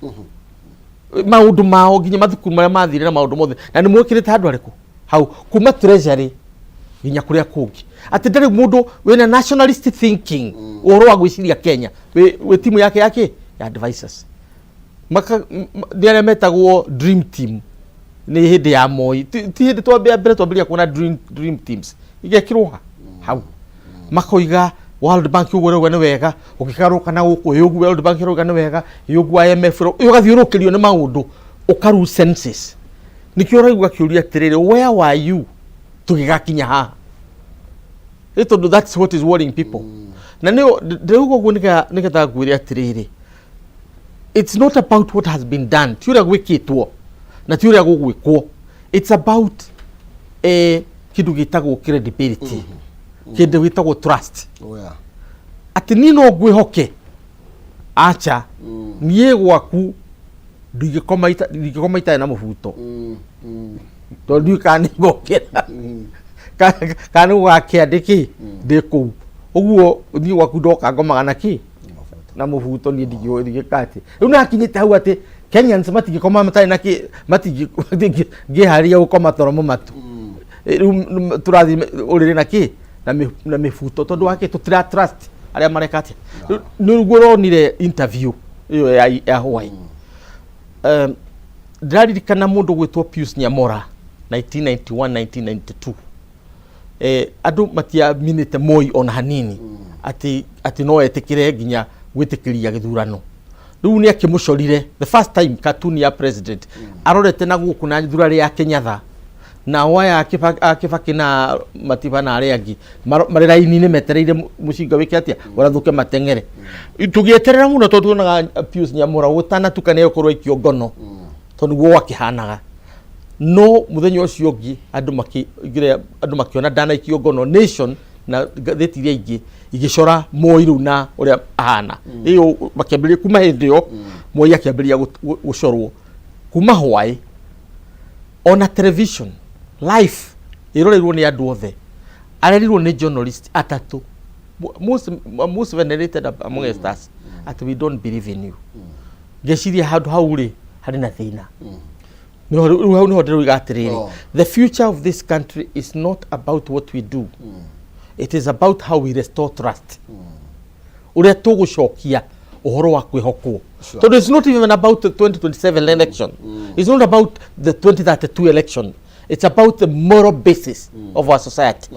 maũndũ mao nginya mathukuru marĩa mathire na maũndũ mothe, na nĩ mwĩkĩrĩte handũ harĩkũ hau kuma treasury nginya kũrĩa kũngĩ, atĩ ndarĩ mũndũ wĩna nationalist thinking, ũhoro wa gwĩciria Kenya wĩ timu yake yake ya advisors. Maka nĩ arĩa metagwo dream team nĩ hĩndĩ ya Moi, ti hĩndĩ twambia mbere twambĩrĩria kuona dream teams igekĩrwo ha hau, makoiga World Bank ũguo rauga nĩ wega, ũngĩgarũka na gũkũ ĩ ũguo World Bank rauga nĩ wega, ĩ ũguo IMF ũgathiũrũrũkĩrio nĩ maũndũ, ũkaru senses. Nĩkĩo ũraigua kĩũria atĩrĩrĩ, where were you tũgĩgakinya haha? Ĩ tondũ that's what is worrying people. Na nĩ ndĩrauga ũguo nĩgetha ngwĩre atĩrĩrĩ, it's not about what has been done, ti ũrĩa gwĩkĩtwo na ti ũrĩa gũgwĩkwo, it's about kĩndũ gĩtagwo credibility, kĩndũ gĩtagwo trust. Oh, yeah. Atĩ niĩ no ngwĩhoke? Acha, niĩ gwaku ndingĩkoma itarĩ na mũbuto, tondũ ndiũĩ kana nĩ ngokĩra kana nĩ gũgakĩa ndĩkĩ ndĩ kũu. Ũguo niĩ gwaku ndoka ngomaga na kĩ? Na mũbuto. Niĩ ndingĩka atĩ rĩu nakinyĩte hau atĩ Kenyans matingĩkoma matarĩ na kĩ, matingĩharĩria gũkoma toro mũmatu. Rĩu tũrathiĩ ũrĩrĩ na kĩ? Na mĩbuto, tondũ wake tũtira trust arĩa mareka atĩa. Rĩu nĩguo ũronire interview ĩyo ya Hawaii. Ndĩraririkana mũndũ gwĩtwo Pius Nyamora 1991 1992, andũ matiaminĩte Moi ona hanini atĩ no etĩkĩre nginya gwĩtĩkĩria gĩthurano. Rĩu nĩ akĩmũcorire the first time cartoon ya president arorete na gũkũ na thurarĩ ya Kenyatta, nao aya a Kibaki na Matiba na arĩa angĩ marĩ raini-inĩ metereire mũcinga wĩke atĩa, ũrathũke mateng'ere. Tũgĩeterera mũno tondũ tuonaga Pius Nyamora gũtanatuka nĩ egũkorwo aikio ngono, tondũ nĩguo gwakĩhanaga. No mũthenya ũcio ũngĩ andũ makĩona ndanaikio ngono. Nation na ngathĩti iria ingĩ igĩcora Moi rĩu na ũrĩa ahana ĩyo, makĩambĩrĩria kuma hĩndĩ ĩyo Moi akĩambĩrĩria gũcorwo kuma hwaĩ ona television live ĩroreirwo nĩ andũ othe. Arerirwo nĩ journalist atatũ most venerated amongst us atĩ, "We don't believe in you." Ngeciria handũ hau rĩ harĩ na thĩna. Nĩho rĩu hau nĩho ndĩroiga atĩrĩrĩ, the future of this country is not about what we do, it is about how we restore trust, ũrĩa tũgũcokia ũhoro wa kwĩhokwo. Tondũ it's not even about the 2027 election, it's not about the 2032 election, it's about the moral basis of our society.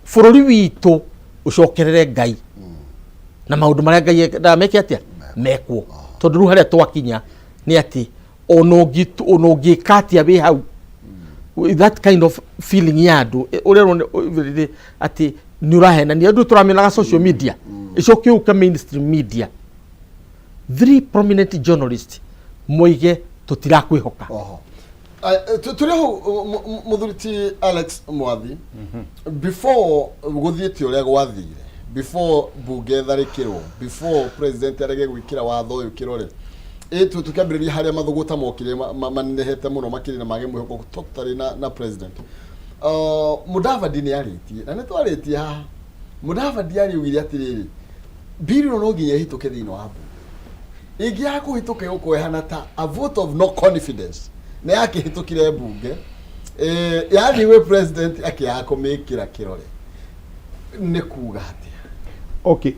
Bũrũri witũ ũcokerere Ngai na maũndũ marĩa Ngai endaga meke atĩa mekwo, tondũ rĩu harĩa twakinya nĩ atĩ ona ũngĩka atĩa wĩ hau, that kind of feeling ya andũ ũrerwo atĩ nĩ ũrahenania, andũ tũramĩonaga social media. Ĩcoke yũke mainstream media, three prominent journalists moige tũtirakwĩhoka. Oho. Tũrĩ hau, mũthuri ti Alex Mwathi, before gũthiĩte ũrĩa gwathire, before bunge ĩtharĩkĩrwo, before president arege gwĩkĩra watho ũyũ kĩrore, ĩ tũkĩambĩrĩria harĩa mathũgũta mokire manenehete mũno makĩria na mage mwĩhoko totally na president. Mudavadi nĩ arĩtie na nĩ twarĩtie haha. Mudavadi ariugire atĩrĩrĩ, bill ĩno no nginya ĩhĩtũke thĩinĩ wa bunge, ĩngĩaga kũhĩtũka ĩgũkorwo ĩhana ta a vote of no confidence. Nĩ yakĩhĩtũkire mbunge, yathiĩ gwĩ president akĩaga kũmĩkĩra kĩrore, nĩ kuga atĩa? Okay,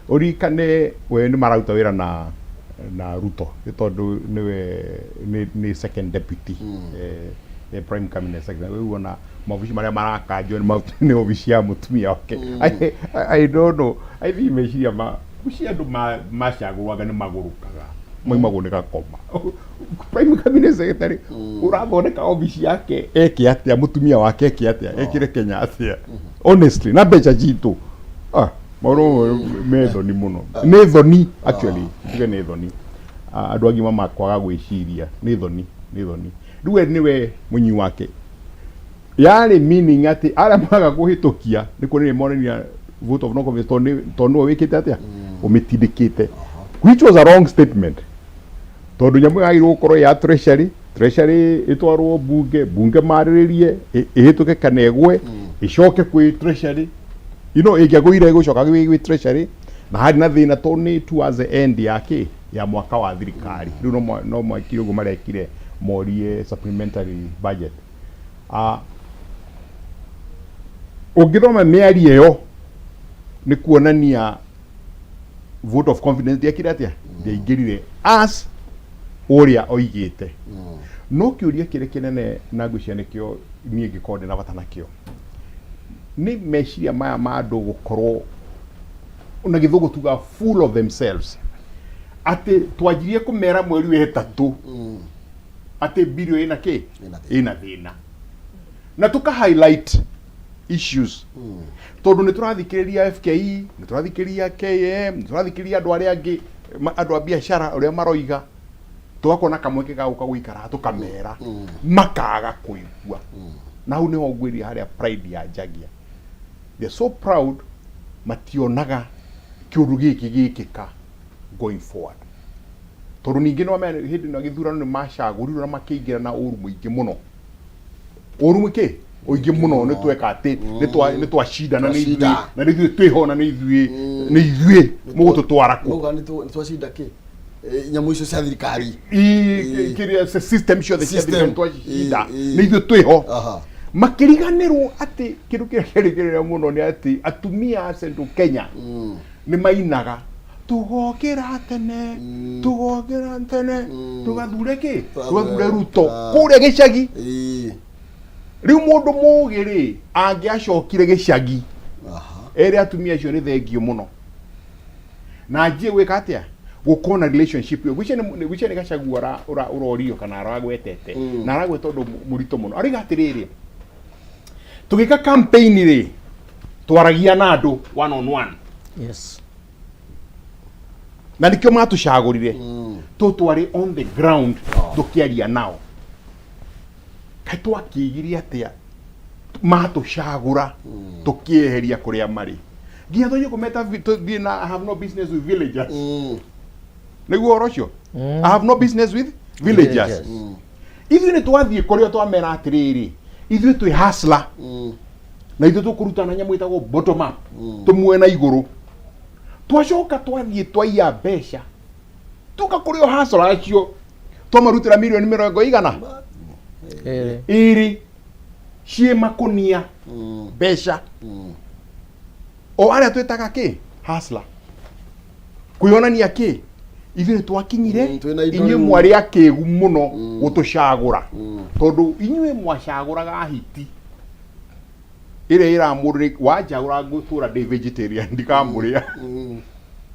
ũririkane we nĩ mararuta wĩra na Ruto nĩ tondũ nĩwe nĩ second deputy, prime cabinet secretary. Rĩu ona maobici marĩa marakanjwo nĩ obici ya mũtumia wake. I don't know, I think meciria ma gũcia andũ macagũraga nĩ magũrũkaga maimagwo nĩ gakoma. Prime cabinet secretary ũrathondeka obici yake eke atĩa? Mũtumia wake eke atĩa? Ekĩre Kenya atĩa, honestly, na mbeca citũ? Ah, maũndũ mamwe me thoni mũno, nĩ thoni actually, tuge nĩ thoni. Ah, andũ agima makwaga gwĩciria, nĩ thoni, nĩ thoni. Rĩu we nĩwe mũnyi wake yarĩ, meaning atĩ arĩa maga kũhĩtũkia nĩ kuonania monania vote of no confidence, tondũ nĩwe wĩkĩte atĩa, ũmĩtindĩkĩte, which was a wrong statement, tondũ nyamũ yagĩrĩirwo gũkorwo ya treasury ĩtwarwo bunge, bunge marĩrĩrie, ĩhĩtũke kana ĩgwe, ĩcoke kwĩ treasury. Ĩngĩagũire ĩgũcoka gwĩ treasury, na harĩ na thĩna tondũ nĩ towards the end ya kĩ ya mwaka wa thirikari. Rĩu no mwekire ũguo marekire, morie supplementary budget. Ah, ũngĩthoma mĩario ĩyo nĩ kuonania vote of confidence ndiekire atĩa, ndiaingĩrire as ũrĩa oigĩte. No kĩũria kĩrĩa kĩnene na ngwĩciria nĩkĩo niĩ ngĩkorwo ndĩ na bata nakĩo nĩ meciria maya ma andũ gũkorwo na gĩthũngũ tuga full of themselves, atĩ twanjirie kũmera mweri wa 3 atĩ bill ĩna kĩ? Ĩna thĩna. Ĩna thĩna, na tũka highlight issues tondũ nĩ tũrathikĩrĩria FKE, nĩ tũrathikĩrĩria KM, nĩ tũrathikĩrĩria andũ arĩa angĩ, andũ a biacara ũrĩa maroiga, tũgakorwo na kamweke ga gũka gũikara tũkamera, makaga kũigua. Na hau nĩho ngwĩria harĩa pride ya njagia. They're so proud mationaga kĩũndũ gĩkĩ gĩkĩka going forward, tondũ ningĩ nĩ wamenya hĩndĩ ĩno ya gĩthurano nĩ macagũrirwo na makĩingĩra na ũru mũingĩ mũno, ũru mũingĩ ũingĩ mũno, nĩ tweka atĩ nĩ twacindana nĩ ithuĩ Twashinda. na nĩ ithuĩ twĩho na nĩ ithuĩ mũgũtũtwara kũ? Mauga nĩ twacinda kĩ? Nyamũ icio cia thirikari. Kĩrĩa system ciothe cia System. thirikari twacinda, nĩ ithuĩ twĩho. Makĩriganĩrwo atĩ kĩndũ kĩrĩa kĩarĩ mũno nĩ atĩ atumia a Central Kenya nĩ mainaga tũgokĩra tene, tũgokĩra tene, tũgathure kĩ? Tũgathure Ruto kũrĩa gĩcagi. Rĩu mũndũ mũgĩ rĩ angĩacokire gĩcagi ere atumia acio nĩ thengio mũno na anjie gwĩka atĩa, gũkorwo na relationship ĩyo. Gwĩciria nĩ Gachagua ũrorio kana aragwetete na aragweta ũndũ mũritũ mũno. Arauga atĩrĩrĩ, tũgĩka campaign rĩ, twaragia na andũ one on one na nĩkĩo matũcagũrire tũ twarĩ on the ground tũkĩaria nao. Kaĩ twakĩigire atĩa matũcagũra tũkĩeheria kũrĩa marĩ nginya tũthiĩ kũmeta tũthiĩ na "I have no business with villagers"? Nĩguo ũhoro ũcio, "I have no business with villagers." Villagers. Ithuĩ nĩ twathiĩ kũrĩa twamera atĩrĩrĩ, ithuĩ twĩ hustler na ithuĩ tũkũruta na nyamũ ĩtagwo bottom up, tũmue na igũrũ. Twacoka twathiĩ twaiya mbeca, tuka kũrĩ o hustler acio, twamarutĩra mirioni mĩrongo igana 2. 2 ciĩ makũnia mbeca, o arĩa twĩtaga kĩ hustler, kwĩonania kĩ ithuĩ nĩ twakinyire. Twĩna indo Inyuĩ rĩu. Mwarĩ akĩgu mũno gũtũcagũra, tondũ inyuĩ mwacagũraga hiti ĩrĩa ĩramũrĩ wanjagũra ngũtũra ndĩ vegetarian ndikamũrĩa.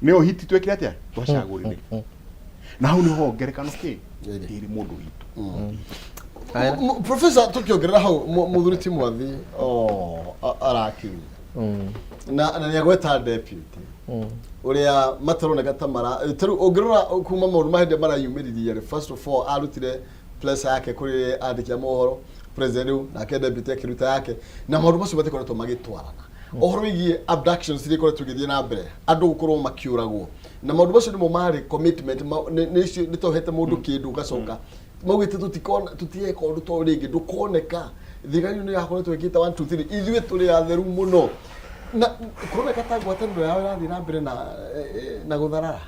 Nĩyo hiti twekire atĩa, twacagũrire, na hau nĩho ngerekano kĩ Ĩrĩ. ĩrĩ mũndũ witũ. Aya. Professor, tukiongerera hau mũthuri ti Mwathi arakiuga Na nĩ agweta deputy ũrĩa mataroneka ta mara tarĩu ũngĩrora kuma maũndũ ma hĩndĩ marayumĩririe rĩ, first of all arutire pressure yake kũrĩ andĩki a mohoro, president rĩu nake deputy akĩruta yake, na maũndũ macio matikoretwo magĩtwarana. Ũhoro wĩgiĩ abductions iria ikoretwo igĩthiĩ na mbere, andũ gũkorwo makĩũragwo, na maũndũ macio nĩmo marĩ commitment nĩ tohete mũndũ kĩndũ ũgacoka maugĩte tũtikona tũtigeka ũndũ ta ũyũ rĩngĩ, ndũkoneka thigari nĩ yakoretwo ĩkĩte 1 2 3, ithuĩ tũrĩ atheru mũno, na kũroneka ta ngwatanĩro yao ĩrathiĩ na mbere na gũtharara.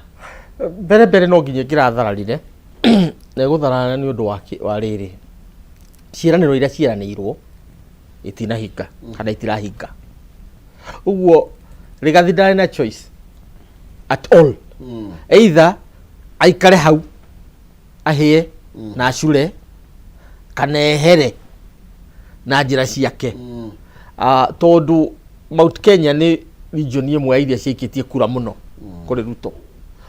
Mbere mbere no nginya ĩngĩrathararire, na ĩgũtharara nĩ ũndũ wa rĩrĩ, ciĩranĩro iria ciĩranĩirwo itinahinga kana itirahinga. Ũguo Rigathi ndarĩ na choice at all, either aikare hau ahĩe na acure kana ehere na njĩra ciake. Tondũ Mount Kenya nĩ region ĩmwe ya iria ciaikĩtie kura mũno kũrĩ Ruto,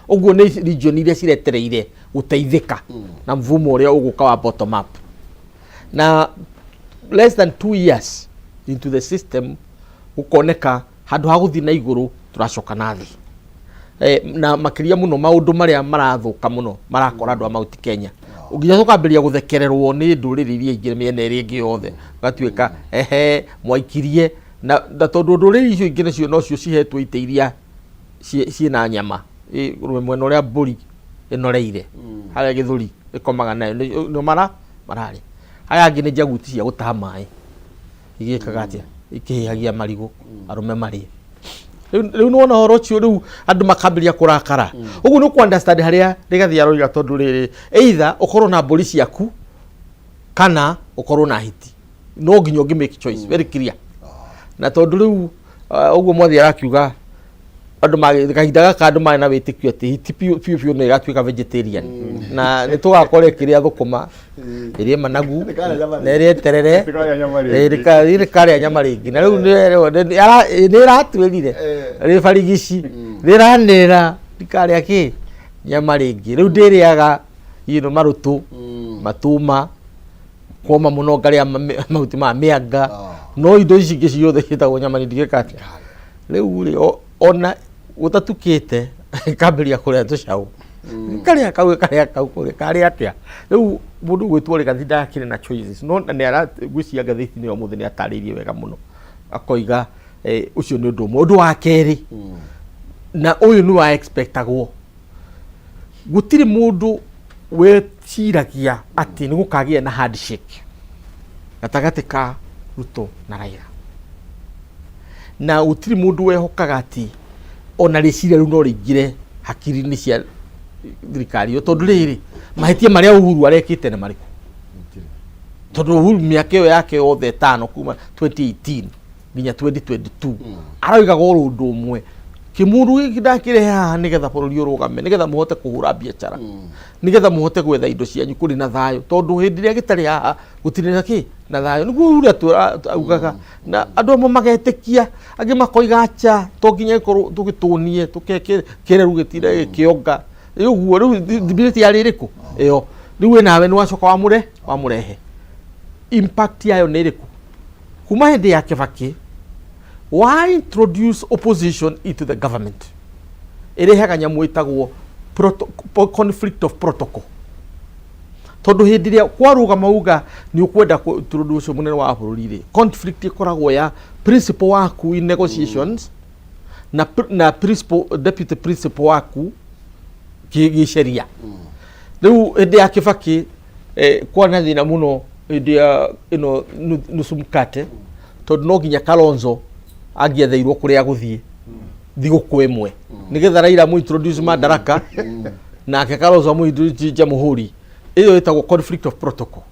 ũguo nĩ region iria ciretereire gũteithĩka na mvumo ũrĩa ũgũka wa bottom up. Na less than 2 years into the system, gũkoneka handũ ha gũthiĩ na igũrũ tũracoka na thĩ. Na makĩria mũno maũndũ marĩa marathũka mũno marakora andũ a Mount Kenya, nginya tũkambĩrĩria gũthekererwo nĩ ndũrĩrĩ iria ingĩ mĩena ĩrĩa ĩngĩ yothe, gatuĩka ehe mwaikirie na tondũ ndũrĩrĩ icio ingĩ nacio nocio cihetwo itĩ iria ciĩna nyama. Mwena ũrĩa mbũri ĩnoreire harĩa gĩthũri ĩkomaga nayo nĩo mararĩa, aya angĩ nĩ njaguti cia gũtaha maĩ igĩkaga atĩa, ikĩhĩhagia marigũ arũme marĩe. Rĩu nĩwona ũhoro ũcio, rĩu andũ makambĩrĩria kũrakara. Ũguo nĩ ũkũ-understand harĩa Rigathi aroiga, tondũ rĩrĩ, either ũkorwo na mbũri ciaku kana ũkorwo na hiti, no nginya ũngĩ make choice very clear. Na tondũ rĩu ũguo mwathi arakiuga andũ kahinda gaka andũ marĩ na wĩtĩkio atĩ hiti biũ biũ biũ nĩ ĩgatuĩka vegetarian na nĩ tũgakorwo ĩkĩrĩa thũkũma, ĩrĩe managu Ndĩkarĩa nyama. Na ĩrĩe terere. Ndĩkarĩa nyama rĩngĩ. Ndĩkarĩa nyama rĩngĩ. Na rĩu nĩ ĩratwĩrire rĩ barigici rĩranĩra ndikarĩa kĩ nyama rĩngĩ. Rĩu ndĩrĩaga marũtũ, matuma kwoma mũno, ngarĩa mahuti ma mĩanga. No indo ici ingĩ ciothe ciĩtagwo nyama nĩ ndigĩka atĩa rĩu rĩ, ona gũtatukĩte kambĩrĩria kũrĩa tũcaũ, karĩa kau, karĩa kau, kũrĩa karĩa atĩa. Rĩu mũndũ gwĩtwo Rigathi ndakĩrĩ na choices, no na nĩ ara ngwĩciria ngathĩti-inĩ ya ũmũthĩ nĩ atarĩirie wega mũno, akoiga ũcio nĩ ũndũ ũmwe. Ũndũ wa kerĩ, na ũyũ nĩ wa expectagwo, gũtirĩ mũndũ weciragia atĩ nĩ gũkagĩa na handshake gatagatĩ ka Ruto na Raila, na gũtirĩ mũndũ wehokaga atĩ ona rĩciria rĩu no rĩingĩre hakiri-inĩ cia thirikari ĩyo, tondũ rĩrĩ, mahĩtia marĩa Uhuru arekĩte nĩ marĩkũ? Tondũ Uhuru mĩaka ĩyo yake yothe 5 kuma 2018 nginya 2022 aroigaga oro ũndũ ũmwe: kĩmũndũ gĩkĩ ndakĩrehe haha nĩgetha bũrũri ũrũgame, nĩgetha mũhote kũhũra biacara, nĩgetha mũhote gwetha indo cianyu kũrĩ na thayũ, tondũ hĩndĩ ĩrĩa gĩtarĩ haha gũtirĩ na kĩ na thayũ. Nĩguo Uhuru augaga, na andũ amwe magetĩkia, angĩ makoiga acha, to nginya ĩkorwo tũgĩtũnie tũke kĩreru gĩtire gĩkĩonga. Rĩu ũguo rĩu thibirĩti yarĩ ĩrĩkũ ĩyo? Rĩu we nawe nĩ wacoka wamũre wamũrehe, impact yayo nĩ ĩrĩkũ? Kuma hĩndĩ ya Kibaki wa introduce opposition into the government, ĩrehaga nyamũ ĩtagwo conflict of protocol, tondũ hĩndĩ ĩrĩa kwarũgama uga nĩ ũkwenda introduce mũnene wa bũrũri rĩ, conflict ĩkoragwo ya principal waku in negotiations na principal, deputy principal waku gĩceria. Rĩu hĩndĩ ya Kibaki kwarĩ na thĩna mũno hĩndĩ ya ĩno nusu mkate, tondũ no nginya Kalonzo angĩetheirwo kũrĩa gũthiĩ thigũkũ ĩmwe nĩgetha Raila amũ introduce Madaraka, nake Kalonzo amũ introduce Jamhuri. Ĩyo ĩtagwo conflict of protocol.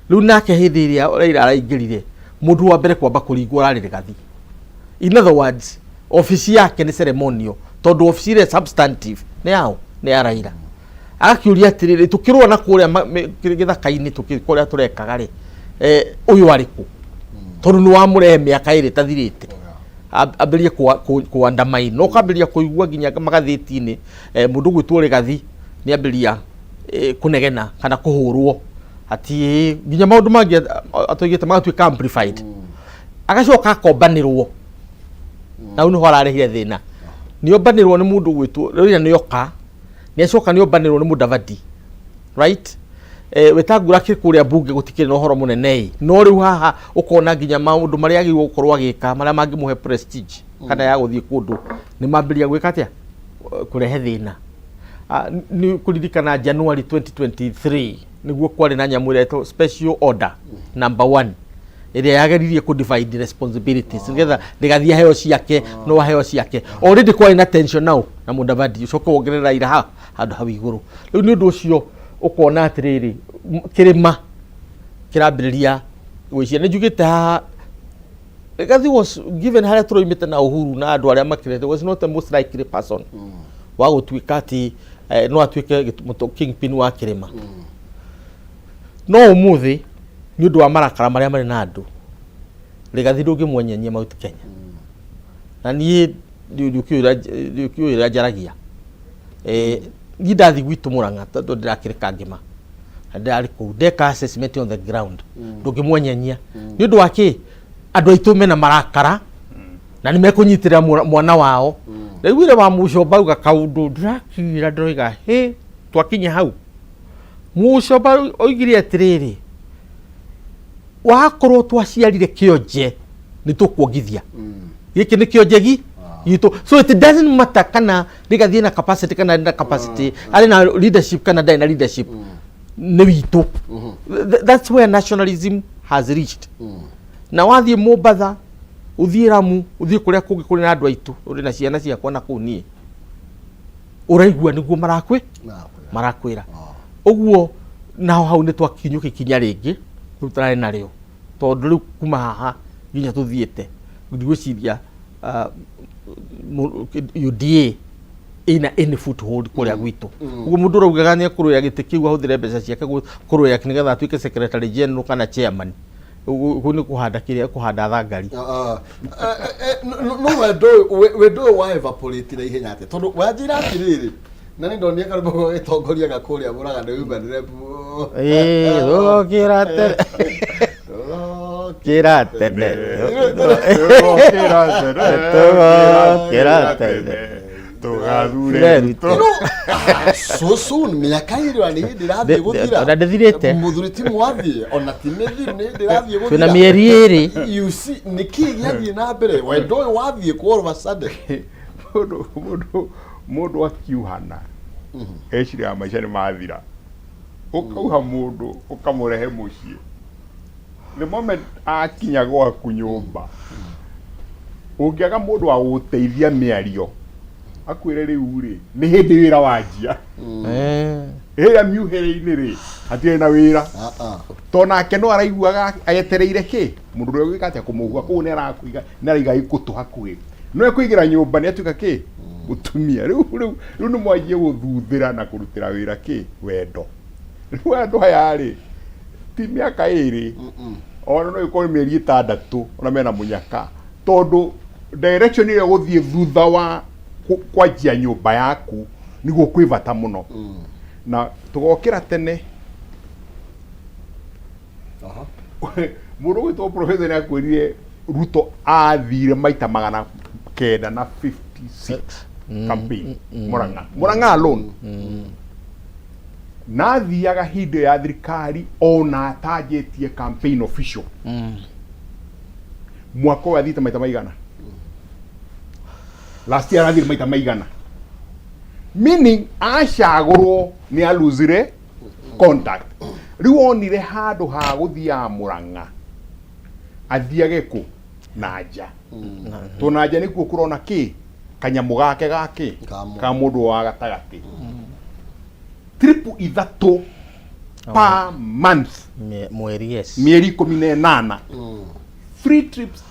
Rĩu nake hĩndĩ ĩrĩa Raila araingĩrire, mũndũ wa mbere kwamba kũringwo ararĩ Rigathi. In other words, ofici yake nĩ ceremonial, tondũ ofici ĩrĩa substantive nĩ yao, nĩ ya Raila. Agakĩũria atĩrĩrĩ, tũkĩrũa na kũrĩa gĩthaka-inĩ kũrĩa tũrekaga rĩ, ũyũ arĩ kũ? Tondũ nĩ wamũrehe mĩaka 2 ĩtathirĩte ambĩrĩrie kũandamaini, no ũkambĩrĩria kũigua nginya magathĩti-inĩ mũndũ gwĩtwo Rigathi nĩ ambĩrĩria kũnegena kana kũhũrwo ati nginya maũndũ mangĩ atoigĩte magatuĩka amplified, agacoka akombanĩrwo. Na hau nĩho ararehire thĩna. Nĩombanĩrwo nĩ mũndũ gwĩtwo Raila, nĩoka nĩacoka nĩombanĩrwo nĩ Mudavadi, right? Wetangula akĩrĩ kũrĩa mbunge gũtikĩrĩ na ũhoro mũnene ĩ, no rĩu haha ũkona nginya maũndũ marĩa agĩrĩirwo gũkorwo agĩka marĩa mangĩmũhe prestige kana ya gũthiĩ kũndũ nĩ mambĩrĩria gwĩka atĩa, kũrehe thĩna. Nĩ kũririkana January 2023 nĩguo kwarĩ na nyamũ ĩrĩa ĩtagwo special order number one ĩrĩa yageririe kũ divide responsibilities nĩgetha ndĩgathiĩ aheo ciake no aheo ciake. Already kwarĩ na tension nao na Mudavadi, ũcoke wongerere Raila ha handũ hau igũrũ. Rĩu nĩ ũndũ ũcio ũkona atĩrĩrĩ, kĩrĩma kĩrambĩrĩria gwĩciria. Nĩ njugĩte haha Rigathi was given harĩa tũroimĩte na Uhuru na andũ arĩa makĩrete was not the most likely person wa gũtuĩka atĩ no atuĩke kingpin wa kĩrĩma. No ũmũthĩ nĩ ũndũ wa marakara marĩa marĩ na andũ, Rigathi ndũngĩmwenyenyia Mount Kenya. Na niĩ ndiũkĩũĩ ũrĩa njaragia. Niĩ ndathiĩ gwitũ Mũrang'a tondũ ndĩrakĩrĩ Kangĩma na ndĩrarĩ kũu ndeka assessment on the ground, ndũngĩmwenyenyia nĩ ũndũ wa kĩ andũ aitũ mena marakara na nĩ mekũnyitĩrĩra mwana wao. Ndaiguire wa Mũcomba auga kaũndũ ndĩrakira ndĩroiga hĩ twakinya hau. Mũcomba oigire atĩrĩrĩ, wakorwo twaciarire kĩonje nĩ tũkuongithia gĩkĩ nĩ kĩonje gi gitũ. So it doesn't matter kana Rigathi na capacity kana na capacity, arĩ na leadership kana ndarĩ na leadership, nĩ witũ. That's where nationalism has reached. Na wathiĩ Mombatha, ũthiĩ Lamu, ũthiĩ kũrĩa kũngĩ kũrĩ na andũ aitũ, ũrĩ na ciana ciakwa na kũu niĩ ũraigua nĩguo marakwĩra ũguo. Naho hau nĩ twakinyũkia ikinya rĩngĩ rĩu tũrarĩ narĩo, tondũ rĩu kuma haha nginya tũthiĩte ndigwĩciria UDA ĩna any foothold kũrĩa gwitũ. Ũguo mũndũ ũraugaga nĩ ekũrũĩra gĩtĩ kĩu ahũthĩre mbeca ciake kũrũĩra nĩgetha atuĩke secretary general kana chairman, ũguo nĩ kũhanda kĩrĩa kũhanda thangari. No wendo ũyũ wa evaporate na ihenya atĩa? Tondũ wanjĩra atĩrĩrĩ, na nĩ ndonire karũmbo gagĩtongoria gakũrĩa Mũrang'a nĩ umanire. Rũkĩra tene, kĩra tene, tũgokĩra tene tũgathure Ruto. So soon, mĩaka ĩrĩ ona nĩ hĩndĩ ĩrathiĩ gũthira. Ona ndĩthirĩte. Mũthuri ti mwathiĩ ona ti mĩthiru, nĩ hĩndĩ ĩrathiĩ gũthira. Twĩna mĩeri 2. You see, nĩ kĩĩ gĩathiĩ na mbere? Wendo ũyũ wathiĩ kũ all of a sudden? Mũndũ akiuhana eciraga maica nĩ mathira. Ũkauha mũndũ ũkamũrehe mũciĩ, the moment akinya gwaku nyũmba, ũngĩaga mũndũ wa gũgũteithia mĩario akwĩre rĩu rĩ nĩ hĩndĩ wĩra wanjia ĩrĩa miuhĩrĩ-inĩ rĩ hatirĩ na wĩra. Ah, ah. To nake no araiguaga etereire kĩ mũndũ ũrĩa ũgĩka atĩa kũmũhua kũu nĩ arakũiga, nĩ araiga gĩkũtũ hakuhĩ no ekũigĩra nyũmba nĩ atuĩka kĩ mũtumia. Rĩu nĩ mwanjie gũthuthĩra na kũrutĩra wĩra kĩ wendo. Rĩu andũ aya rĩ ti mĩaka 2, ona no ĩkorwo mĩeri 6 ona mena mũnyaka, tondũ direction ĩrĩa ũgũthiĩ thutha wa kwanjia nyũmba yaku nĩguo kwĩ bata mũno na tũgokĩra tene. Mũndũ ũgwĩtwo professor nĩ akwĩrire Ruto athire maita 956 campaign Murang'a, Murang'a alone, na athiaga hĩndĩ ya thirikari ona atanjĩtie campaign official. Mwaka ũyũ athiĩte maita maigana? Last year arathire maita maigana? Meaning acagũrwo nĩ aluzire contact. Rĩu onire handũ ha gũthiaga Murang'a athiage kũ na nja, to na nja nĩkuo kũrona kĩ kanyamũ gake gakĩ Ka ka mũndũ wa gatagatĩ. Trip ithatũ per month. Mweri, yes. Mĩeri 18, three trips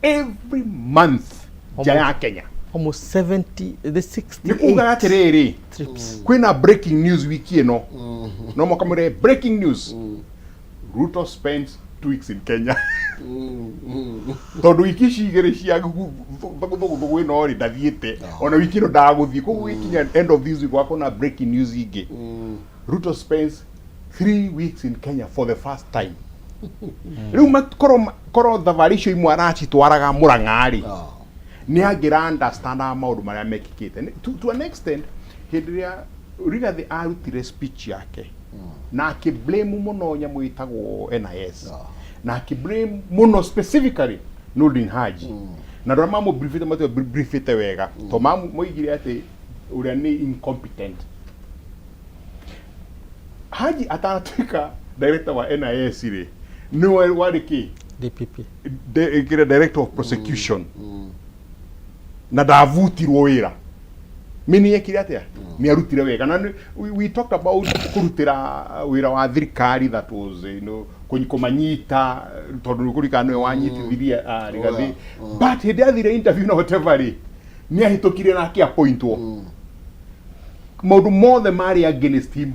every month nja ya Kenya. Almost 70, the 68 Nĩ kuga atĩrĩrĩ, trips. Kwĩna breaking news wiki ĩno, no makamwĩre breaking news, Ruto spends 2 weeks in Kenya, tondũ wiki ici igĩrĩ cia thũgũthũgũ ĩno rĩ ndathiĩte, ona wiki ĩno ndagũthiĩ. Koguo gĩkinya end of this week wakona breaking news ingĩ, Ruto spends 3 weeks in Kenya for the first time. Rĩu korwo thabarĩ icio imwe aracitwaraga Mũrang'a rĩ, Nĩ angĩra understandaga maũndũ marĩa mekĩkĩte. To an extent, hĩndĩ ĩrĩa Rigathĩ arutire speech yake na akĩ blame mũno nyamũ ĩtagwo NIS na akĩ blame mũno specifically Nurdin Haji, na andũ arĩa mamũbriefĩte matiamũbriefĩte wega to moigire atĩ ũrĩa nĩ incompetent. Haji atanatuĩka director wa NIS rĩ, nĩwe warĩ kĩ? DPP. Kĩrĩa, director of prosecution, na ndavutirwo wĩra. Mini ekire atĩa? Nĩ arutire wega na we talked about kũrutĩra wĩra wa thirikari, that was kũmanyita tondũ nĩ kũririkana nĩwe wanyitithirie Rigathi, but hĩndĩ athire interview na whatever rĩ, nĩ ahĩtũkire na akĩappointwo. Maũndũ mothe marĩ against him,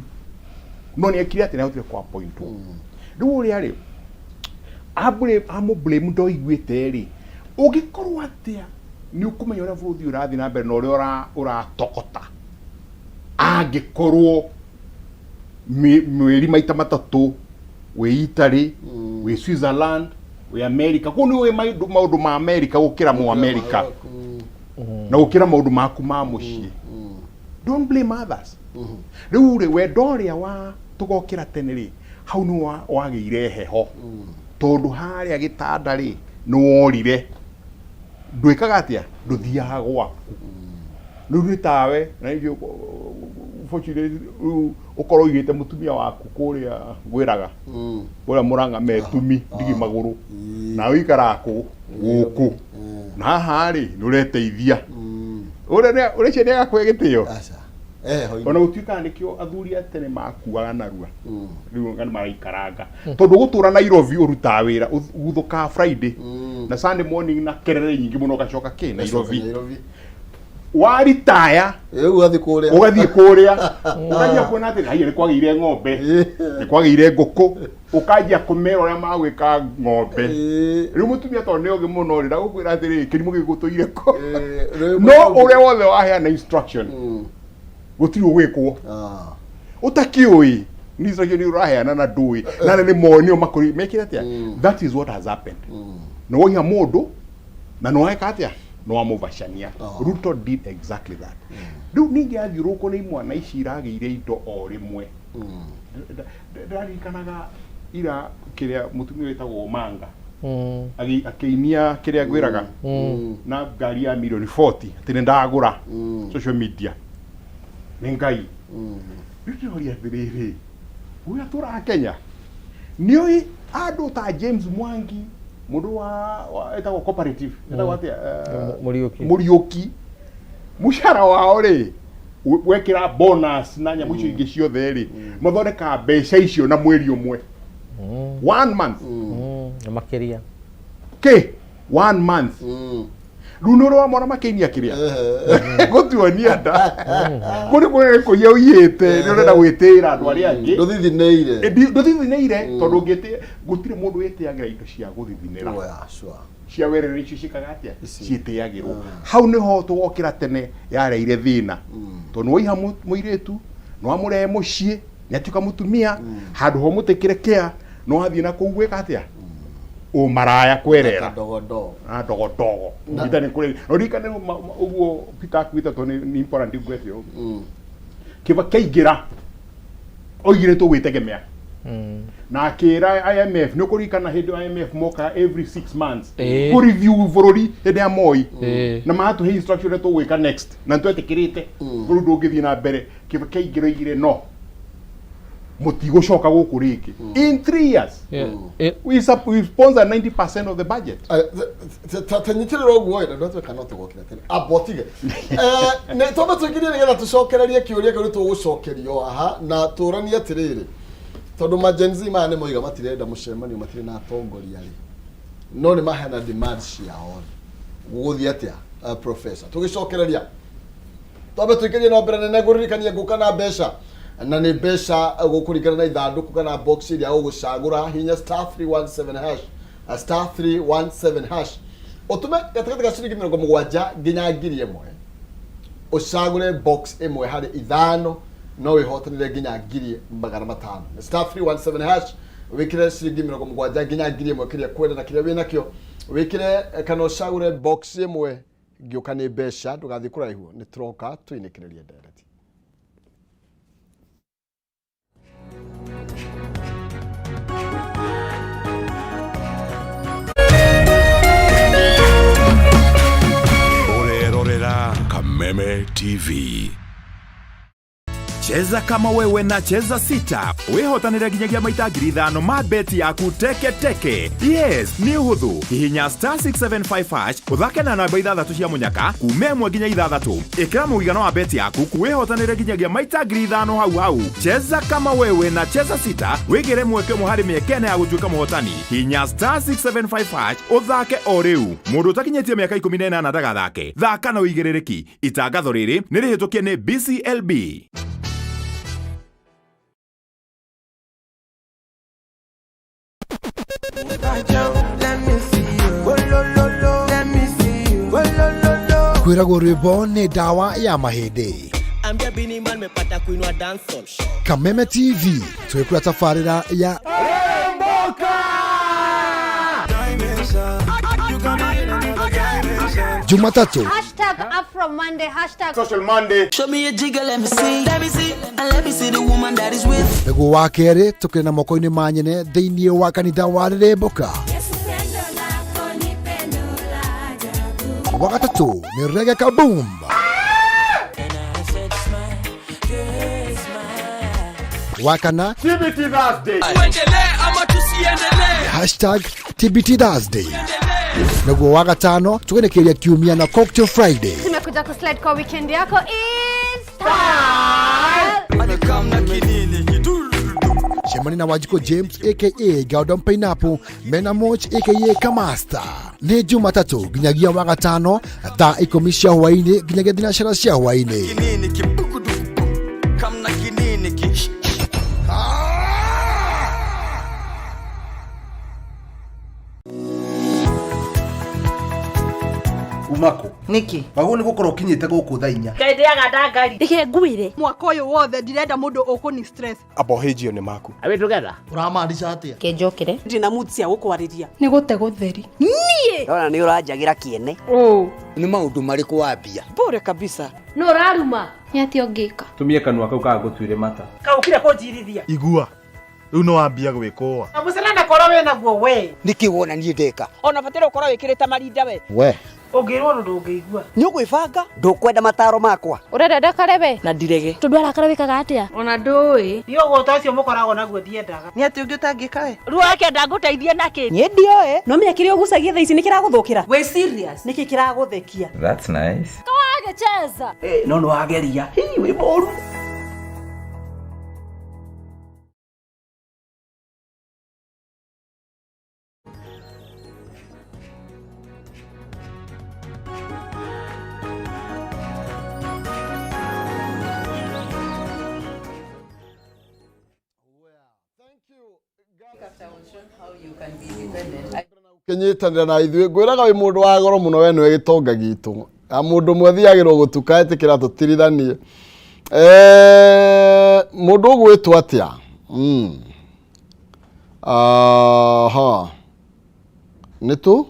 no nĩ ekire atĩ nĩ ahotire kũappointwo. Rĩu ũrĩa rĩ amũ blame ndoiguĩte rĩ, ũngĩkorwo atĩa nĩ ũkũmenya ũrĩa bũrũri ũrathiĩ na mbere na ũrĩa ũratogota angĩkorwo mweri maita matatũ wĩ Italy, wĩ Switzerland, wĩ America? Kũu nĩ ũĩ maũndũ ma America gũkĩra mu America na gũkĩra maũndũ maku ma mũciĩ. Don't blame others. Rĩu rĩ, wendo ũrĩa wa tũgokĩra tene rĩ, hau nĩ wagĩire heho tondũ harĩa gĩtanda rĩ, nĩ worire, ndwĩkaga atĩa, ndũthiaga gwaku. Rĩu nĩ tawe na ningĩ fortunately rĩu ũkorwo ũigĩte mũtumia waku kũrĩa ngwĩraga kũrĩa Mũrang'a metumi ndigi magũrũ, nawe ũikaraga kũ gũkũ na haha rĩ, nĩ ũreteithia ũrĩa ũreciria nĩ agakũhe gĩtĩo. Aca. Eh, hoima. Ona gũtuĩkaga nĩkĩo athuri a tene makuaga narua, rĩu anga nĩ maraikaranga tondũ gũtũra Nairobi ũrutaga wĩra ũguthũkaga Friday na Sunday morning na kerere nyingĩ mũno, ũgacoka kĩ Nairobi. Nairobi. Waritaya. Rĩu ũgathiĩ kũrĩa. Ũgathiĩ kũrĩa ũkanjia kuona atĩ haiya nĩ kwagĩire ng'ombe, nĩ kwagĩire ngũkũ, ũkanjia kũmera ũrĩa magwĩka ng'ombe. Rĩu mũtumia tondũ nĩ ogĩ mũno rĩ, ndagũkwĩra atĩrĩrĩ, kĩrimũ gĩgũtũire kũ. Rĩu no ũrĩa wothe waheana instruction gũtirĩ ũgwĩkwo. Ũtakĩũĩ nĩ instruction ũraheana na ndũĩ na nĩ moĩ nĩo makũri mekire atĩa. That is what has happened. Nĩ woiha mũndũ na nĩ weka atĩa, nĩ wamũbacania. Ruto did exactly that. Rĩu ningĩ athiũrũrũkwo nĩ imwana ici iragĩire indo o rĩmwe. Ndĩraririkanaga ira kĩrĩa mũtumia wĩtagwo Manga akĩinia kĩrĩa ngwĩraga na ngari ya milioni 40 atĩ nĩ ndagũra social media nĩ Ngai. Rĩu ndĩroria atĩrĩrĩ, ũrĩa tũraga Kenya nĩ ũĩ andũ ta James Mwangi, mũndũ wa etagwo cooperative, etagwo atĩa? Mũriũki. Mũriũki, mũcara wao rĩ, wekĩra bonus na nyamũ icio ingĩ ciothe rĩ, mathondekaga mbeca icio na mweri ũmwe, one month. Na makĩria. Kĩ one month. Rĩu nĩ ũrĩ wamona makĩinia kĩrĩa gũtuonia nda kũrĩ kũrĩa nĩ kũiya ũiyĩte, nĩ ũrenda gwĩtĩĩra andũ arĩa angĩ. Ndũthithinĩire. Ndũthithinĩire tondũ ũngĩtĩ gũtirĩ mũndũ wĩtĩagĩra indo cia gũthithinĩra. Oya, sure. Cia werere icio ciĩkaga atĩa? Ici. Ciĩtĩagĩrwo hau nĩho tũgokĩra tene yareire thĩna tondũ nĩ waiha mũirĩtu, nĩ wamũrehe mũciĩ, nĩ atuĩka mũtumia, handũ ho mũtĩkĩre kĩa nĩ wathiĩ na kũu gwĩka atĩa, ũmaraya kwerera. Kadogodogo. Na ndogodogo Peter nĩ kũrĩ na ũririkane ũguo Peter akuĩte tondũ nĩ important ngwete ũguo kĩba kĩaingĩra oigire tũgwĩtegemea na akĩra IMF. Nĩ ũkũririkana hĩndĩ ĩyo IMF mokaga every 6 months kũ review bũrũri hĩndĩ ya Moi na matũhe instruction ũrĩa tũgwĩka next na nĩtwetĩkĩrĩte bũrũri ndũngĩthiĩ na mbere. Kĩba kĩaingĩra oigire no mũtigũcoka gũkũ rĩngĩ in 3 years. We sponsor 90% of the budget. Tanyitĩrĩra ũguo ĩ, na ndwatuĩka no tũgokĩra tene amba ũtige. Nĩ twambe tũingĩrie nĩgetha tũcokererie kĩũria kĩu tũgũcokerio haha na tũranie atĩrĩrĩ, tondũ ma Gen Z maya nĩ moiga matirenda mũcemanio, matirĩ na atongoria rĩ, no nĩ maheana demand ciao rĩ, gũgũthiĩ atĩa? Professor, tũgĩcokereria twambe tũingĩrie no mbere nene ngũririkanie ngũka na mbeca, na nĩ mbeca gũkũringana na ithandũkũ kana box ĩrĩa ũgũcagũra. Hinya *317 hash, *317 hash, ũtũme gatagatĩ ga ciringi 70 nginya 1000, ũcagũre box ĩmwe harĩ ithano, no wĩhotanĩre nginya 500,000. *317 hash, wĩkĩre ciringi 70 nginya 1000, kĩrĩa kwenda na kĩrĩa wĩnakĩo wĩkĩre kana ũcagũre box ĩmwe. Ngĩũka nĩ mbeca, ndũgathiĩ kũraihu, nĩ tũroka tũinĩkĩrĩrie ndereti. Ũrerorera Kameme TV. Cheza kama wewe na Cheza Sita wĩhotanĩre nginyagia maita 5,000 ma beti yaku teke teke. Yes, nĩ ũhũthũ. Hihinya star 675 hash ũthake na namba ithathatũ cia mũnyaka kuma ĩmwe nginya ithathatũ. Ĩkĩra mũigana wa beti yaku wĩhotanĩre nginyagia maita 5,000 hau hau. Cheza kama wewe na Cheza Sita wĩgĩre mweke ũmwe harĩ mĩeke ĩna ya gũtuĩka mũhotani. Hihinya star 675 hash ũthake o rĩu. Mũndũ ũtakinyĩtie mĩaka 18 ndagathake. Thaka na ũigĩrĩrĩki. Itangatho rĩrĩ nĩ rĩhĩtũkie nĩ BCLB. Kwĩragwo rwĩmbo nĩ ndawa ya mahĩndĩ. Ambia Bini Man mepata kuinua dancehall. Kameme TV twĩkũra tabarĩra ya Jumatatu Hashtag Afro Monday, hashtag Social Monday. Show me a jigger, let me see. Let me see, and let me see the woman that is with. Nĩguo wa kerĩ tũkĩrĩ na moko-inĩ ma nyene thĩinĩ wa kanitha wa Rĩrĩmbũka. Wa gatatũ nĩ Reggae Kaboom. Wa kana TBT Thursday. Hashtag TBT Thursday. Nĩguo wa gatano tũgĩnĩkĩria kiumia na Cocktail Friday. Tumekuja kuslide kwa weekend yako is style. Cemani na Wanjikũ James aka Gordon Pineapple mena Moch aka Kamasta. Nĩ Jumatatũ nginyagia wa gatano thaa ikũmi cia hwaĩ-inĩ nginyagia thinacara cia hwaĩ-inĩ. Umako Nĩkĩ? Wagwo nĩ gũkorwo ũkinyĩte gũkũ thaa inya. Ngai ndĩaga ndangari. Reke ngwĩre mwaka ũyũ wothe ndirenda mũndũ ũkũni stress. Abohĩjio nĩ maku. Are we together? Ũramaanisha atĩa? Kĩnjũkĩre. Ndina mood cia gũkwarĩria. Nĩ gũte gũtheri. Niĩ Ndona nĩ ũranjagĩra kĩene. Nĩ maũndũ marĩkũ wambia? Bure kabisa. No ũraruma. Nĩ atĩa ũngĩka? Tumie kanua kau kaga gũtuire mata. Kaũkire kũnjirithia. Igua. Rĩu nĩ wambia gwĩkũa. Na mũcere korwo wĩ naguo we. Nĩkĩ wona niĩ ndeka? Ona bataire ũkorwo wĩkĩrĩte marinda we. We. Ũngĩrwo ũndũ ndũngĩigua. Nĩ ũgwĩbanga? Ndũkwenda mataro makwa? Ũrenda ndakare we? Na ndirege. Tondũ arakara wĩkaga atĩa? Ona ndũĩ. Niĩ ũgũta ũcio mũkoragwo naguo ndiendaga. Nĩ atĩ ũngĩ ũtangĩka we? Ruo akenda ngũteithie nakĩ? Niĩ ndioĩ. No menya kĩrĩa ũgucagia thaa ici nĩ kĩragũthũkĩra. Wĩ serious? Nĩkĩ kĩragũthekia? That's nice. Kawagĩcheza. No nĩ wageria. Hii wĩ mũru. Kĩnyitanĩra na ithuĩ ngwĩraga wĩ mũndũ wa goro mũno we nĩwe gĩtonga gitũ na mũndũ ũmwe athiagĩrwo gũtuka etĩkĩra tũtirithanie. Mũndũ ũgwĩtwo atĩa? Aha. Nĩ tũ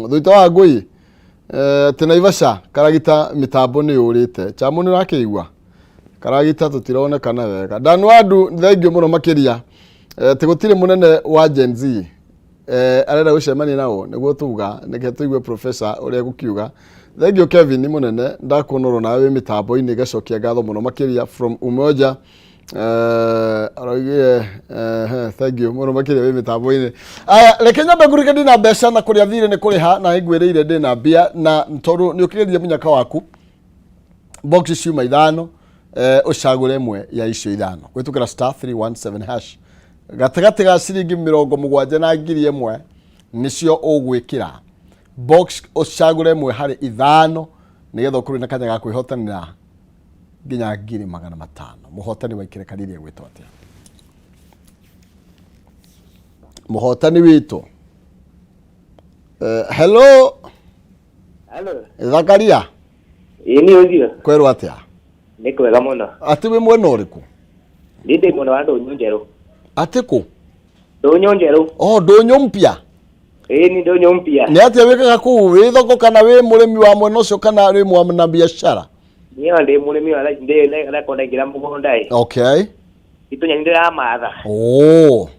Thuita wa ngũi atĩ Naivasha karagita mĩtambo nĩ yũrĩte. Chamo nĩ ũrakĩigua? Karagita tũtironekana wega. Dan Wadu thengiũ mũno makĩria. Atĩ gũtirĩ mũnene wa Gen Z arenda gũcemania nao nĩguo tuga nĩke tũigue professor ũrĩa egũkiuga. Thengiũ Kevin mũnene ndakuona oro nawe wĩ mĩtambo-inĩ ngacokia ngatho mũno makĩria from Umoja. Araugire thank you mũno makĩria wĩ mĩtambo-inĩ. Aya, reke nyambe ngũrike ndĩna mbeca na kũrĩa thirĩ nĩ kũrĩha na nĩngwĩrĩire ndĩna mbia na tondũ nĩ ũkĩgeria mũnyaka waku box ciuma ithano ũcagũre ĩmwe ya icio ithano gwĩtũkĩra star 317 hash gatagatĩ ga ciringi mĩrongo mũgwanja na 1,000 nĩcio ũgwĩkĩra box ũcagũre ĩmwe harĩ ithano nĩgetha ũkorwo na kanya ga kwĩhotanĩra nginya 500,000. Mũhotani wa ikereka rĩrĩa gwĩtwo atĩa? Mũhotani witũ. Hello. Hello. Zakaria. Ĩĩ nĩ ũthiũ. Kwerwo atĩa? Nĩ kwega mũno. Atĩ wĩ mwena ũrĩkũ? Niĩ ndĩ mwena wa Ndũnyũ Njerũ. Atĩ kũ? Ndũnyũ Njerũ. Oh, Ndũnyũ mpya. Ĩĩ ni ndũnyũ mpya. Nĩ atĩa wĩkaga kũu? Wĩ thoko kana wĩ mũrĩmi wa mwena ũcio kana wĩ mwana biacara? Niĩ ona ndĩ mũrĩmi wa ndĩ ndakona ndaingĩra mũgũnda ĩ. Okay. Itũnya ndĩramatha. Oh.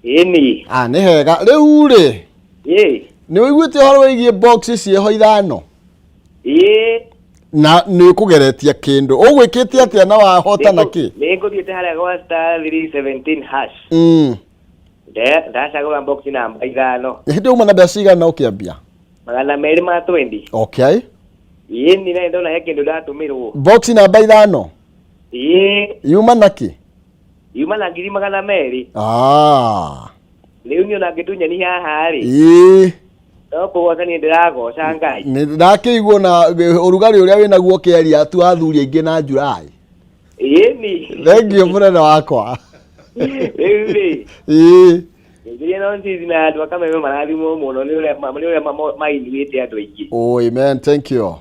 Ĩĩ ni. Ah, nĩ hega. Rĩu rĩ, Ĩĩ. nĩ ũiguĩte ũhoro wĩgiĩ box ciĩho ithano? Ĩĩ. Na nĩ ũkũgeretie kĩndũ. Ũgwĩkĩte atĩa na wahota na kĩ? Nĩ ngũthiĩte harĩa gwa star 317 hash. Ndacagũra box namba ithano. Hĩndĩ uma na mbeca cigana ũkĩambia? 220. Okay. Ĩĩ ni na ndona he kĩndũ ndatũmĩrwo. Box namba ithano. Ĩĩ. Yuma na kĩ? Yuma na 200,000. Ah. Rĩu niĩ ona ngĩtunyani haha rĩ. Ĩĩ. No kũgoca niĩ ndĩragoca Ngai. Nĩ ndakĩiguo na ũrugarĩ ũrĩa wĩnaguo ũkĩaria tu athuri aingĩ na July. Ĩĩ ni. Thengiũ mũnene wakwa. Rĩu rĩ. Ĩĩ. Ngĩria no nzizi na andũ akameme marathimwo mũno nĩ ũrĩa nĩ ũrĩa mainuĩte andũ aingĩ. Oh, amen. Thank you.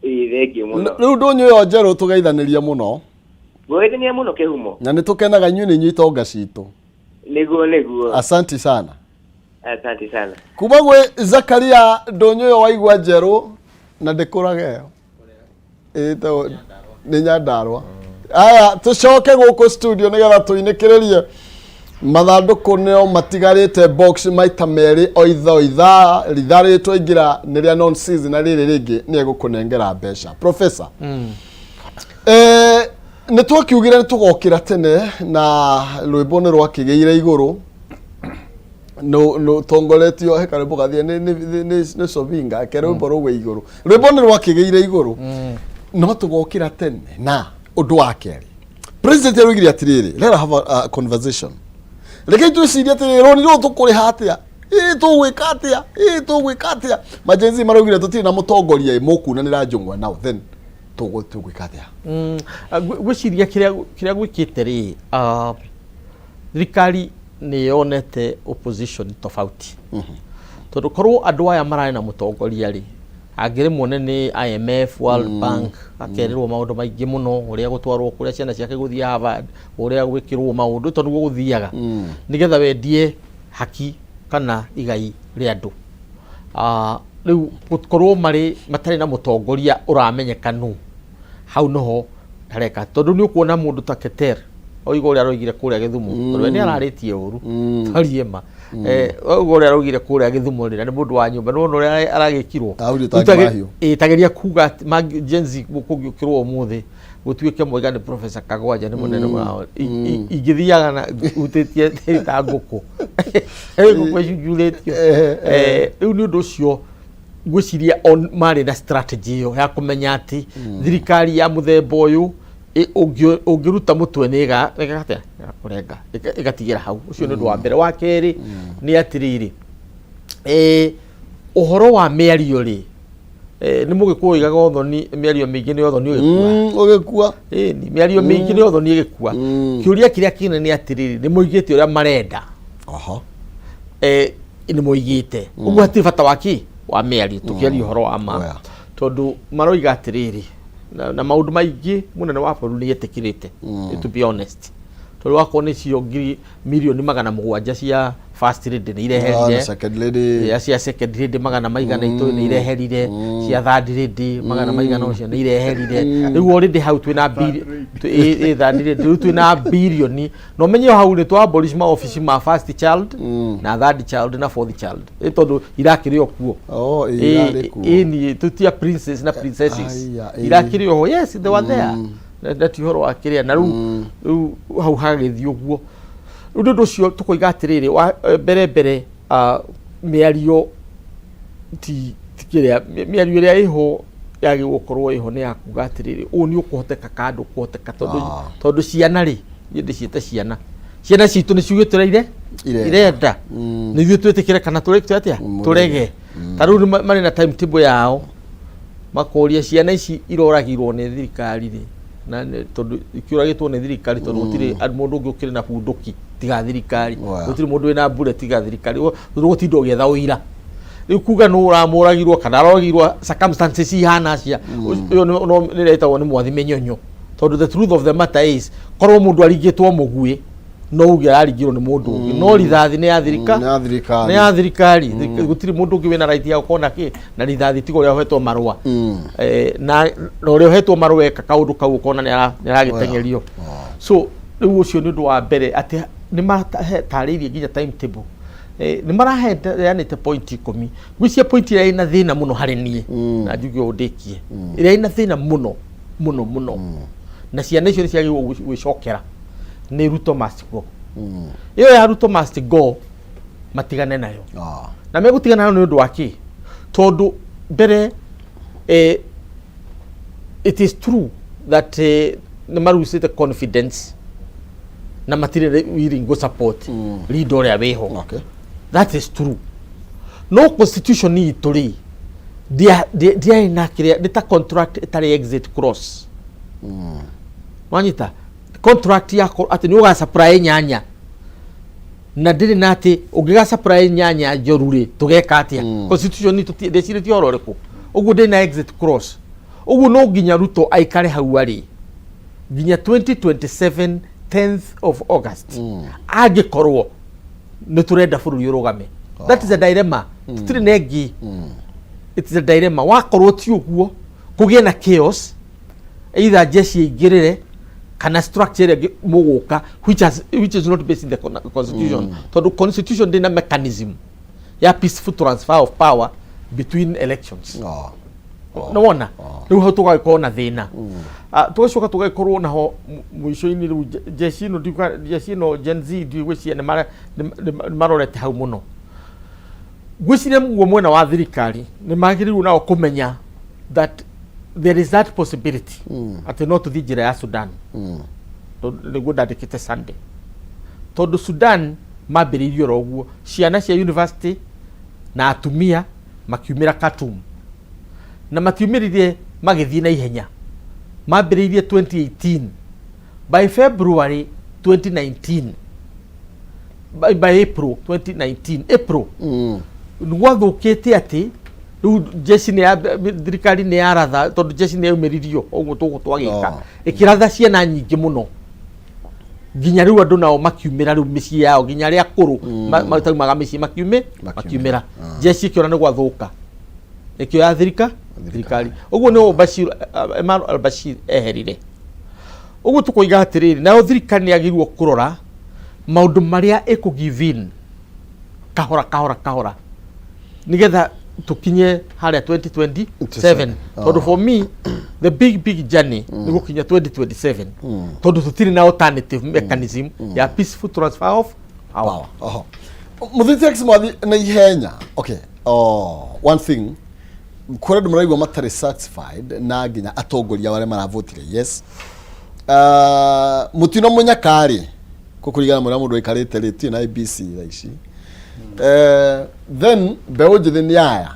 Ĩĩ thengiũ mũno. Rĩu ndũnyũ ĩyo njerũ tũgeithanĩria mũno Ngũgeithania mũno kĩhumo. na nĩ tũkenaga inyuĩ nĩ inyuĩ itonga citũ. Nĩguo nĩguo. Asanti sana. Asante sana. Kuma gwĩ Zakaria ndũnyũ ĩyo waigua njerũ na ndĩkũraga ĩyo. Ĩtagwo nĩ Nyandarũa. Aya tũcoke gũkũ studio nĩgetha tũinĩkĩrĩrie mathandũkũ nĩo matigarĩte box maita merĩ o ithaa o ithaa rithaa rĩrĩ twaingĩra nĩ rĩa non season na rĩrĩ rĩngĩ nĩ egũkũnengera mbeca. Professor, nĩ twakiugire nĩ tũgokĩra tene na rwĩmbo nĩ rwakĩgĩire igũrũ no no tongoretio he karwĩmbo gathie nĩ nĩ nĩ nĩ Sovinga ke rwĩmbo rũgwe igũrũ rwĩmbo nĩ rwakĩgĩire igũrũ no tũgokĩra tene na ũndũ wa kerĩ president aroigire atĩrĩrĩ let us have a conversation rekei twĩcirie atĩrĩrĩ rũni rũrũ tũkũrĩha atĩa ĩ tũgwĩka atĩa ĩ tũgwĩka atĩa majenzi maraugire tũtirĩ na mũtongoria ĩ mũkunanĩra njũng'wa now then tũgwĩka atĩa? Ngwĩciria kĩrĩa gwĩkĩte rĩ, thirikari nĩ yonete opposition tofauti, tondũ korwo andũ aya mararĩ na mũtongoria rĩ, angĩrĩ muone nĩ IMF, World Bank, akerĩrwo maũndũ maingĩ mũno, ũrĩa gũtwarwo kũrĩa ciana ciake gũthiĩ Harvard, ũrĩa gwĩkĩrwo maũndũ, tondũ nĩguo gũthiaga nĩgetha wendie haki kana igai rĩa andũ. Rĩu gũkorwo marĩ matarĩ na mũtongoria ũramenyeka nũ, hau noho hareka, tondũ nĩ ũkuona mũndũ ta Keter oiga ũrĩa aroigire kũrĩa Gĩthumo, tondũ we nĩ ararĩtie ũru, twarie ma. Oiga ũrĩa aroigire kũrĩa Gĩthumo rĩ, na nĩ mũndũ wa nyũmba, nĩ wona ũrĩa aragĩkirwo. Augire tangĩ mahiũ. Tageria kuga atĩ Gen Z kũngĩũkĩrwo ũmũthĩ gũtuĩke moiga nĩ Professor Kagwanja nĩ mũnene wao, ingĩthiaga na hutĩtie tĩri ta ngũkũ, ngũkũ icunjurĩtio. Rĩu nĩ ũndũ ũcio ngwĩciria marĩ na strategy ĩyo ya kũmenya atĩ thirikari ya mũthemba ũyũ ũngĩruta mũtwe nĩ ĩgakũrenga, ĩgatigĩra hau. Ũcio nĩ ũndũ wa mbere. Wa kerĩ nĩ atĩrĩrĩ, ũhoro wa mĩario rĩ, nĩ mũgĩkũyũ oigaga ũthoni, mĩario mĩingĩ nĩ ũthoni ũgĩkua. Ũgĩkua. Ĩni, mĩario mĩingĩ nĩ ũthoni ĩgĩkua. Kĩũria kĩrĩa kĩnene nĩ atĩrĩrĩ, nĩ moigĩte ũrĩa marenda. Nĩ moigĩte. Ũguo hatirĩ bata wa kĩ? Wa mĩario, tũkĩaria ũhoro wa ma. Tondũ maroiga atĩrĩrĩ, na maũndũ maingĩ mũnene wa bũrũri nĩ etĩkĩrĩte, to be honest. Tondũ wakorwo nĩ cio ngiri mirioni 700 cia first lady nĩ ireherire, second lady. Ya cia second lady magana maigana itũ nĩ ireherire, cia third lady magana maigana ũcio nĩ ireherire. Rĩu already hau twĩna third lady, rĩu twĩna birioni. Na ũmenye hau nĩ twa abolish maobici ma first child na third child na fourth child, tondũ irakĩrĩ o kuo. Oh, irarĩ kuo. Ĩni tũtia princess na princesses. Aya, ĩ. Irakĩrĩ oho. Yes, they were there. Na ti ũhoro wa kĩrĩa, na rĩu hau hagagĩthiĩ ũguo. Rĩu nĩ ũndũ ũcio tũkoiga atĩrĩrĩ, wa mbere mbere, mĩario ti kĩrĩa, mĩario ĩrĩa ĩho yagĩrĩirwo gũkorwo ĩho nĩ ya kuga atĩrĩrĩ, ũũ nĩ ũkũhoteka kana ndũkũhoteka, tondũ ciana rĩ, niĩ ndĩciĩte ciana, ciana citũ nĩ ciugĩte ũrĩa irenda, nĩ ithuĩ twĩtĩkĩre kana tũreke atĩa, tũrege. Ta rĩu marĩ na timetable yao, makoria ciana ici iroragirwo nĩ thirikari rĩ, na tondũ ikĩũragĩtwo nĩ thirikari, tondũ gũtirĩ mũndũ ũngĩ ũkĩrĩ na bunduki tiga thirikari, gũtirĩ mũndũ wĩna mbure tiga thirikari, tondũ gũtinda ũgĩetha ũira. Rĩu kuga nũ ũramũragirwo kana aroragirwo circumstances ihana acia, ũyũ nĩ ĩretagwo nĩ mwathi mĩnyonyo, tondũ the truth of the matter is korwo mũndũ aringĩtwo mũguĩ No uge araringirwo nĩ mũndũ ũngĩ, no rithathi nĩ ya thirika Nĩ ya thirikari. Nĩ ya thirikari. Gũtirĩ mũndũ ũngĩ wĩna right ya gũkorwo na kĩ na rithathi tiga ũrĩa ũhetwo marũa. Na ũrĩa ũhetwo marũa eka kaũndũ kau ũkona nĩ aragĩteng'erio. So rĩu ũcio nĩ ũndũ wa mbere atĩ nĩ matarĩirie nginya timetable. Nĩ maraheanĩte point 10. Ngwĩciria point ĩrĩa ĩna thĩna mũno harĩ niĩ, na njuge ũũ ndĩkie, ĩrĩa ĩna thĩna mũno mũno mũno na ciana icio nĩ ciagĩrĩirwo gwĩcokera nĩ Ruto must go. Ĩyo ya Ruto must go matigane nayo. Na megũtigana nayo nĩ ũndũ wa kĩ? Tondũ mbere it is true that nĩ marucĩte confidence na matirĩ willing gũ support leader ũrĩa wĩho. That is true, no constitution itũ rĩ ndiarĩ na kĩrĩa nĩ ta contract ĩtarĩ exit clause. Wanyita contract yako atĩ nĩ ũga supply nyanya na ndĩrĩ na atĩ ũngĩga supply nyanya njũru rĩ tũgeka atĩa? Constitution itũ ndĩcirĩtie ũhoro ũrĩkũ? Ũguo ndĩrĩ na exit clause. Ũguo no nginya Ruto aikare hau arĩ nginya 2027 10th of August, angĩkorwo nĩ tũrenda bũrũri ũrũgame. That is a dilemma. Tũtirĩ na ĩngĩ. It is a dilemma. Wakorwo ti ũguo, kũgĩe na chaos, either jeshi ĩingĩrĩre kana structure ĩrĩa ĩngĩ mũgũka which is not based in the constitution, tondũ constitution ndĩna mechanism ya peaceful transfer of power between elections. Nĩ wona rĩu hau tũgagĩkorwo na thĩna. Tũgacoka tũgagĩkorwo naho mũico-inĩ rĩu jeshi ĩno jeshi ĩno Gen Z ndigwĩciria nĩ marorete hau mũno. Ngwĩciria guo mwena wa thirikari nĩ magĩrĩirwo nao kũmenya that there is that possibility atĩ no tũthiĩ njĩra ya Sudan. Tondũ nĩguo ndandĩkĩte Sunday, tondũ Sudan mambĩrĩirie oro ũguo, ciana cia university na atumia makiumĩra Khartoum, na matiumĩrire magĩthiĩ na ihenya, mambĩrĩirie 2018. By February 2019, by April 2019, April gwathũkĩte atĩ rĩu jeshi nĩ ya thirikari nĩ yaratha, tondũ jeshi nĩ yaumĩririo ũguo tũgũ twagĩka. Ĩkĩratha ciana nyingĩ mũno nginya rĩu andũ nao makiumĩra rĩu mĩciĩ yao, nginya arĩa akũrũ mataumaga mĩciĩ makiumĩra. Jeshi ĩkĩona nĩ gwathũka, ĩkĩoya thirikari. Ũguo nĩ Bashir, Emmanuel al-Bashir eherire. Ũguo tũkoiga atĩrĩrĩ, nayo thirikari nĩ yagĩrĩirwo kũrora maũndũ marĩa ĩkũ give in kahora kahora kahora nigetha tukinye harĩa 2027, tondũ for me the big big journey nĩ gũkinya 2027, tondũ tũtirĩ na alternative mechanism ya peaceful transfer of power. Oho. Mũthiti X mwathi na ihenya. Okay. Oh, one thing kũrĩ andũ maraigua matarĩ satisfied na nginya atongoria arĩa maravotire yes. Mũtino mũnyakarĩ kũkũringana na ũrĩa mũndũ aikarĩte rĩ tirĩ na IEBC thaa ici. Then mbeũ njĩthĩ nĩ aya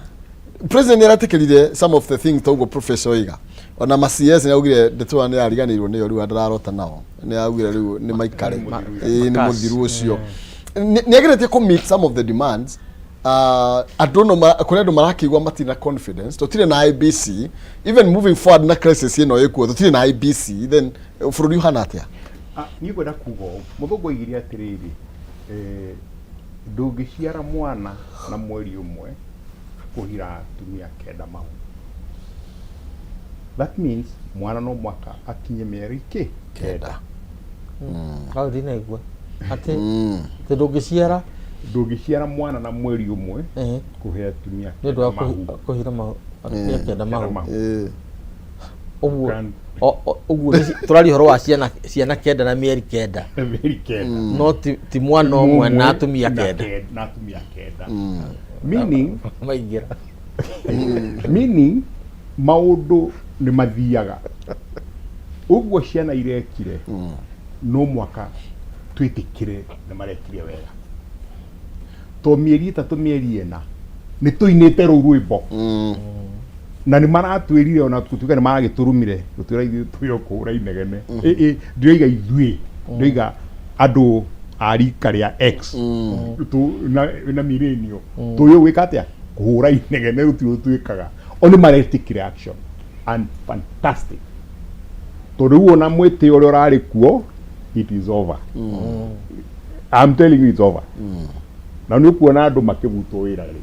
president nĩ aretĩkĩrire some of the things toguo professor oiga, ona ma CS nĩ augire ndeto ĩyo nĩ ariganĩirwo nĩyo, rĩu ndararota nao, nĩ augire rĩu nĩ maikare. Ĩĩ, nĩ mũthiru ũcio. Nĩ ageretie kũ meet some of the demands. Andũ no kũrĩ andũ marakĩigua matirĩ na confidence, tũtirĩ na IEBC. Even moving forward na crisis ĩno ĩkuo, tũtirĩ na IEBC, then bũrũri ũhana atĩa? Niĩ ngwenda kuga ũũ, mũthũngũ oigire atĩrĩrĩ, ndũngĩciara mwana na mweri ũmwe kũhira atumia kenda mahu. That means mwana no mwaka akinye mĩeri 9. Hau ndinaigua atĩ ndũngĩciara Ndũngĩciara mwana na mweri ũmwe kũhe atumia nĩ ũndũ wa kenda mahu. Kũhira mahu atumia kenda Kenda mahu. Mahu. Ũguo ũguo tũraria ũhoro wa ciana 9 na mĩeri 9. Na mĩeri 9. No ti mwana ũmwe na atumia 9. Na atumia 9, meaning maingĩra meaning maũndũ nĩ mathiaga ũguo ciana irekire. No mwaka twĩtĩkĩre nĩ marekire wega to mĩeri 3, mĩeri 4 nĩ tũinĩte rũu rwĩmbo na nĩ maratwĩrire, ona gũtuĩka nĩ maragĩtũrumire gũtwĩra ithuĩ twĩ o kũhũra inegene. Ĩ ndĩroiga ithuĩ, ndĩroiga andũ a rika rĩa X na millennial tũĩ gwĩka atĩa, kũhũra inegene gũtirĩ twĩkaga. O nĩ maretĩkire action and fantastic, tondũ rĩu ona mwĩtĩo ũrĩa ũrarĩ kuo It is over. I'm telling you, it's over. Na nĩ ũkuona andũ makĩbutwo wĩra rĩ,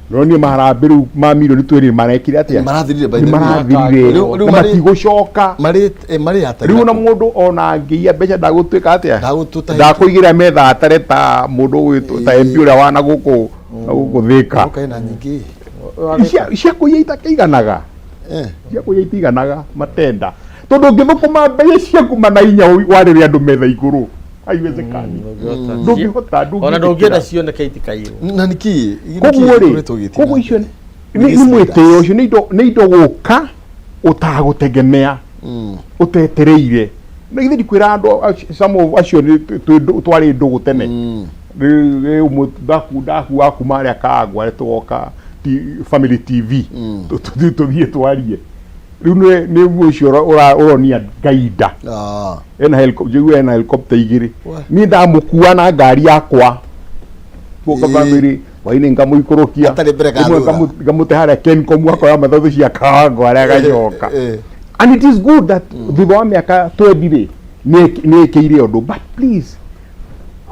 no niĩ maharambĩ rĩu ma mirioni twĩrĩ marekire atĩa? Nĩmarathirire, by Nĩ the way. marathirire. Rĩu- rĩu Na marĩ- matigũcoka. Marĩ marĩ ata. Rĩu ona mũndũ ona angĩiya mbeca ndagũtuĩka atĩa? Ndagũtũtahĩka. Ndakũigĩra metha atare ta mũndũ ũgwĩtwo ta MP ũrĩa wana gũkũ na gũkũ Thĩka. Ũkaĩ na nyingĩ. Cia kũiya itakĩiganaga. Cia kũiya itiganaga matenda. Tondũ ũngĩthũkũma mbeca ciaku mana inya warĩre andũ metha igũrũ. Haiwezekani. Ndũngĩhota. Ona ndũngĩenda cioneke itikaiywo. Na nĩkĩ? Koguo rĩ, koguo icio nĩ mwĩtĩo ũcio, nĩ indo gũka ũtagũtegemea, ũtetereire. Na githĩ ndikwĩra andũ some of acio nĩ twarĩ ndũgũ tene. Rĩu ũmwe ndaku wa kuma harĩa Kangwa rĩ, tũgoka Family TV tũthiĩ twarie. Rĩu nĩ ũcio ũronia ngainda ena helicopter, ena helicopter igĩrĩ. Niĩ ndamũkua na ngari yakwa tuoka family hwainĩ ngamũikũrũkia. Atarĩ mbere kana Rĩmwe thutha. ngamũte harĩa Kencom akoya matatũ cia Kawangware agacoka. And it is good that thutha wa mĩaka 20 rĩ, nĩ ĩkĩire ũndũ, but please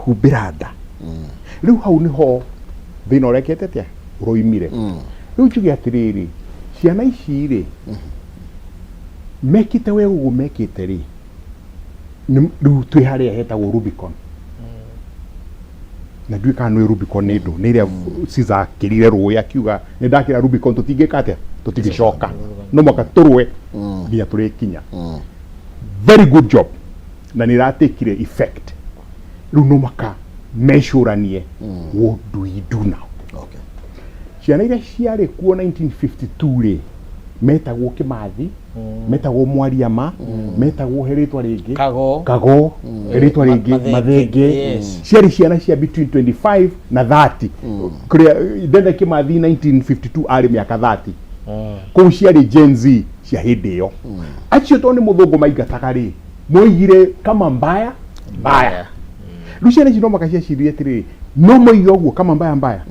humbĩra nda. Rĩu hau nĩho thĩna ũrekete atĩa ũroimire. Rĩu njuge atĩrĩrĩ, ciana ici rĩ, mekĩte we ũguo mekĩte rĩ, rĩu twĩ harĩa hetagwo Rubicon. Na ndiũĩ kana nĩ Rubicon nĩ ndũ nĩ ĩrĩa Caesar akĩrire rũĩ akiuga nĩ ndakĩra Rubicon, tũtingĩka atĩa, tũtingĩcoka, no mwaka tũrũe nginya tũrĩkinya. Very good job, na nĩ ĩratekire effect. Rĩu no maka mecũranie, what do we do now? Ciana iria ciarĩ kuo 1952 rĩ, metagwo Kĩmathi, metagwo Mwariama, metagwo he rĩtwa rĩngĩ. Kago. Kago, he rĩtwa rĩngĩ. Mathenge. Mathenge. Ciarĩ ciana cia between 25 na 30. Kũrĩa Dedan Kĩmathi 1952 arĩ mĩaka 30. Kũu ciarĩ Gen Z cia hĩndĩ ĩyo. Acio tondũ nĩ mũthũngũ maingataga rĩ, moigire kama mbaya mbaya. Rĩu ciana ici no maka ciacirie atĩrĩrĩ, no moige ũguo kama mbaya mbaya,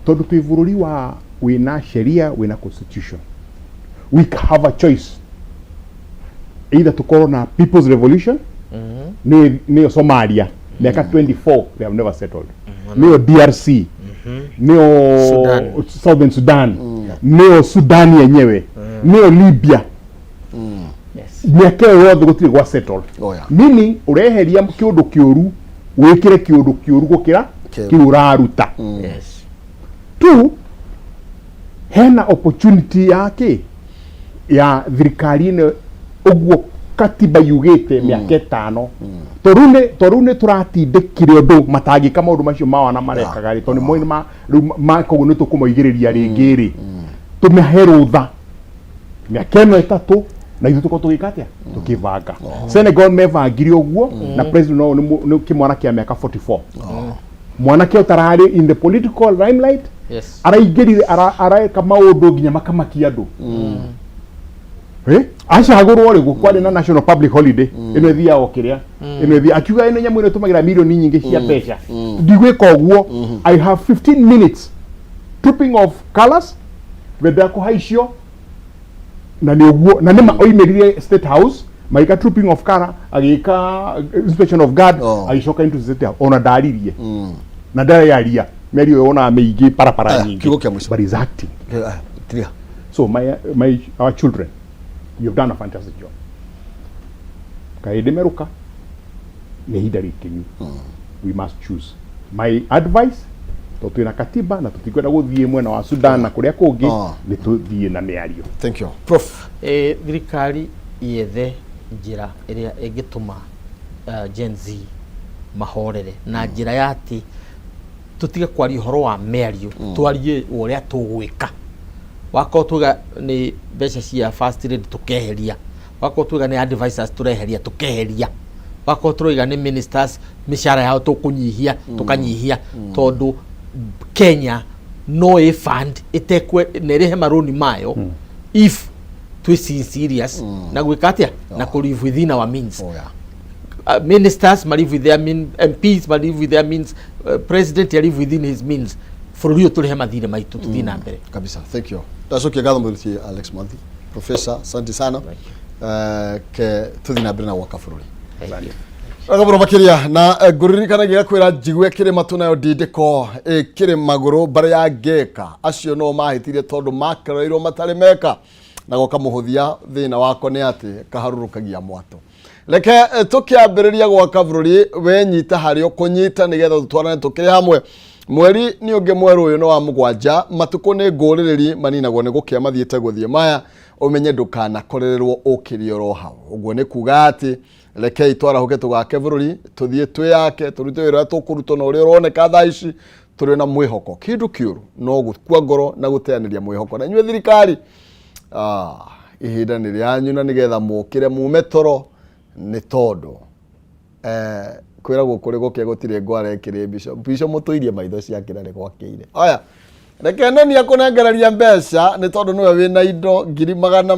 tondũ twĩ bũrũri wa wĩna sheria, wĩna constitution. We have a choice, either tukorwo na people's revolution, nĩyo Somalia mĩaka 24 they have never settled, nĩyo DRC, nĩyo Sudan. Southern Sudan, nĩyo Sudan yenyewe, nĩyo Libya. Mĩaka ĩyo yothe gũtirĩ gwa settle. Oh, yeah. Meaning ũreheria kĩũndũ kĩũru wĩkĩre kĩũndũ kĩũru gũkĩra Kĩu. kĩu ũraruta. Two, hena opportunity ya kĩ ya thirikari ĩno ũguo katiba yugĩte mĩaka 5, tondũ nĩ tũratindĩkire ũndũ matangĩka maũndũ macio mawana marekaga rĩ, tondũ nĩ ma rĩu koguo nĩ tũkũmoigĩrĩria rĩngĩ rĩ, tũmahe rũtha mĩaka ĩno 3 na ithuĩ tũkorwo tũgĩka atĩa, tũkĩbanga. Senegal mebangire ũguo na president wao nĩ kĩmwana kĩa mĩaka 44, mwanake ũtararĩ in the political limelight. Araingĩrire, areka maũndũ nginya makamakia andũ. Acagũrwo rĩ, kwarĩ na national public holiday ĩno ĩthiaga o kĩrĩa ĩno ĩthiaga, akiuga ĩno nyamũ ĩno ĩtũmagĩra milioni nyingĩ cia mbeca, ndigwĩka ũguo. I have 15 minutes trooping of colors, bendera kũhaicio na nĩ ũguo, na nĩma oimĩrire State House magĩka trooping of color, agĩka inspection of guard, agĩcoka into State House, ona ndaririe na ndarearia mĩario ĩyo wonaga mĩingĩ parapara Aya, nyingĩ. Kiugo kĩa mũico. But is acting. Tiria. So my our children, you've done a fantastic job. Kaĩndĩ merũka nĩ ihinda rĩkinyu. We must choose. My advice, tondũ twĩna katiba na tũtikwenda gũthiĩ mwena wa Sudan na kũrĩa kũngĩ, nĩ tũthiĩ na mĩario. Thank you, Prof. Thirikari yethe njĩra ĩrĩa ĩngĩtũma Gen Z mahorere na njĩra ya atĩ tũtige kwaria ũhoro wa mĩario, twarie ũrĩa tũgwĩka. Wakorwo tuga nĩ mbeca cia first lady tũkeheria, wakorwo tuga nĩ advisors tũreheria tũkeheria, wakorwo tũroiga nĩ ministers mĩcara yao tũkũnyihia tũkanyihia, tondũ Kenya no ĩ fund ĩtekwe na ĩrĩhe marũni mayo if twĩ serious na gwĩka atĩa na kũ live within our means. Ministers ma live with their means, MPs ma live with their means, president ya live within his means. Bũrũri ũyũ tũrĩhe mathirĩ maitũ, tũthiĩ na mbere. Kabisa, thank you. Ndacokia ngatho mũruti Alex Mwanthi. Professor, asante sana. Ke tũthiĩ na mbere na gwaka bũrũri. Thank you. Wega mũno makĩria na ngũririkanagia kwĩra njigue kĩrĩma tunayo ndindĩko ĩkĩrĩ magũrũ mbarĩ ya ngeka acio no mahĩtirie tondũ makeroirwo matarĩ meka na goka mũhũthia thĩna wako nĩ atĩ kaharũrũkagia mwatũ. Reke tũkĩambĩrĩria gwaka bũrũri wenyita harĩa ũkũnyita nĩgetha tũtwarane tũkĩrĩ hamwe. Mweri nĩ ũngĩ mwerũ ũyũ nĩ wa mũgwanja matukũ nĩ ngũrĩrĩri maninagwo nĩ gũkĩa mathiĩte gũthiĩ maya ũmenye ndũkanakorererwo ũkĩrĩ oro hau. Ũguo nĩ kuga atĩ rekei twarahũke tũgake bũrũri tũthiĩ twĩyake tũrute wĩra ũrĩa tũkũrutwo na ũrĩa ũroneka thaa ici tũrĩ na mwĩhoko. Kĩndũ kĩũru no gũkua ngoro na gũteanĩria mwĩhoko. Na inyuĩ thirikari ihinda nĩ rĩanyu na nĩgetha mũkĩre mume toro nĩ tondũ kwĩragwo kũrĩ gũkĩa gũtirĩ ngwara ĩkĩrĩ mbico mbico mũtũirie maitho ciakĩra nĩ gwakĩire. Aya reke noni akũnengereria mbeca nĩ tondũ nĩwe wĩna indo 100,000.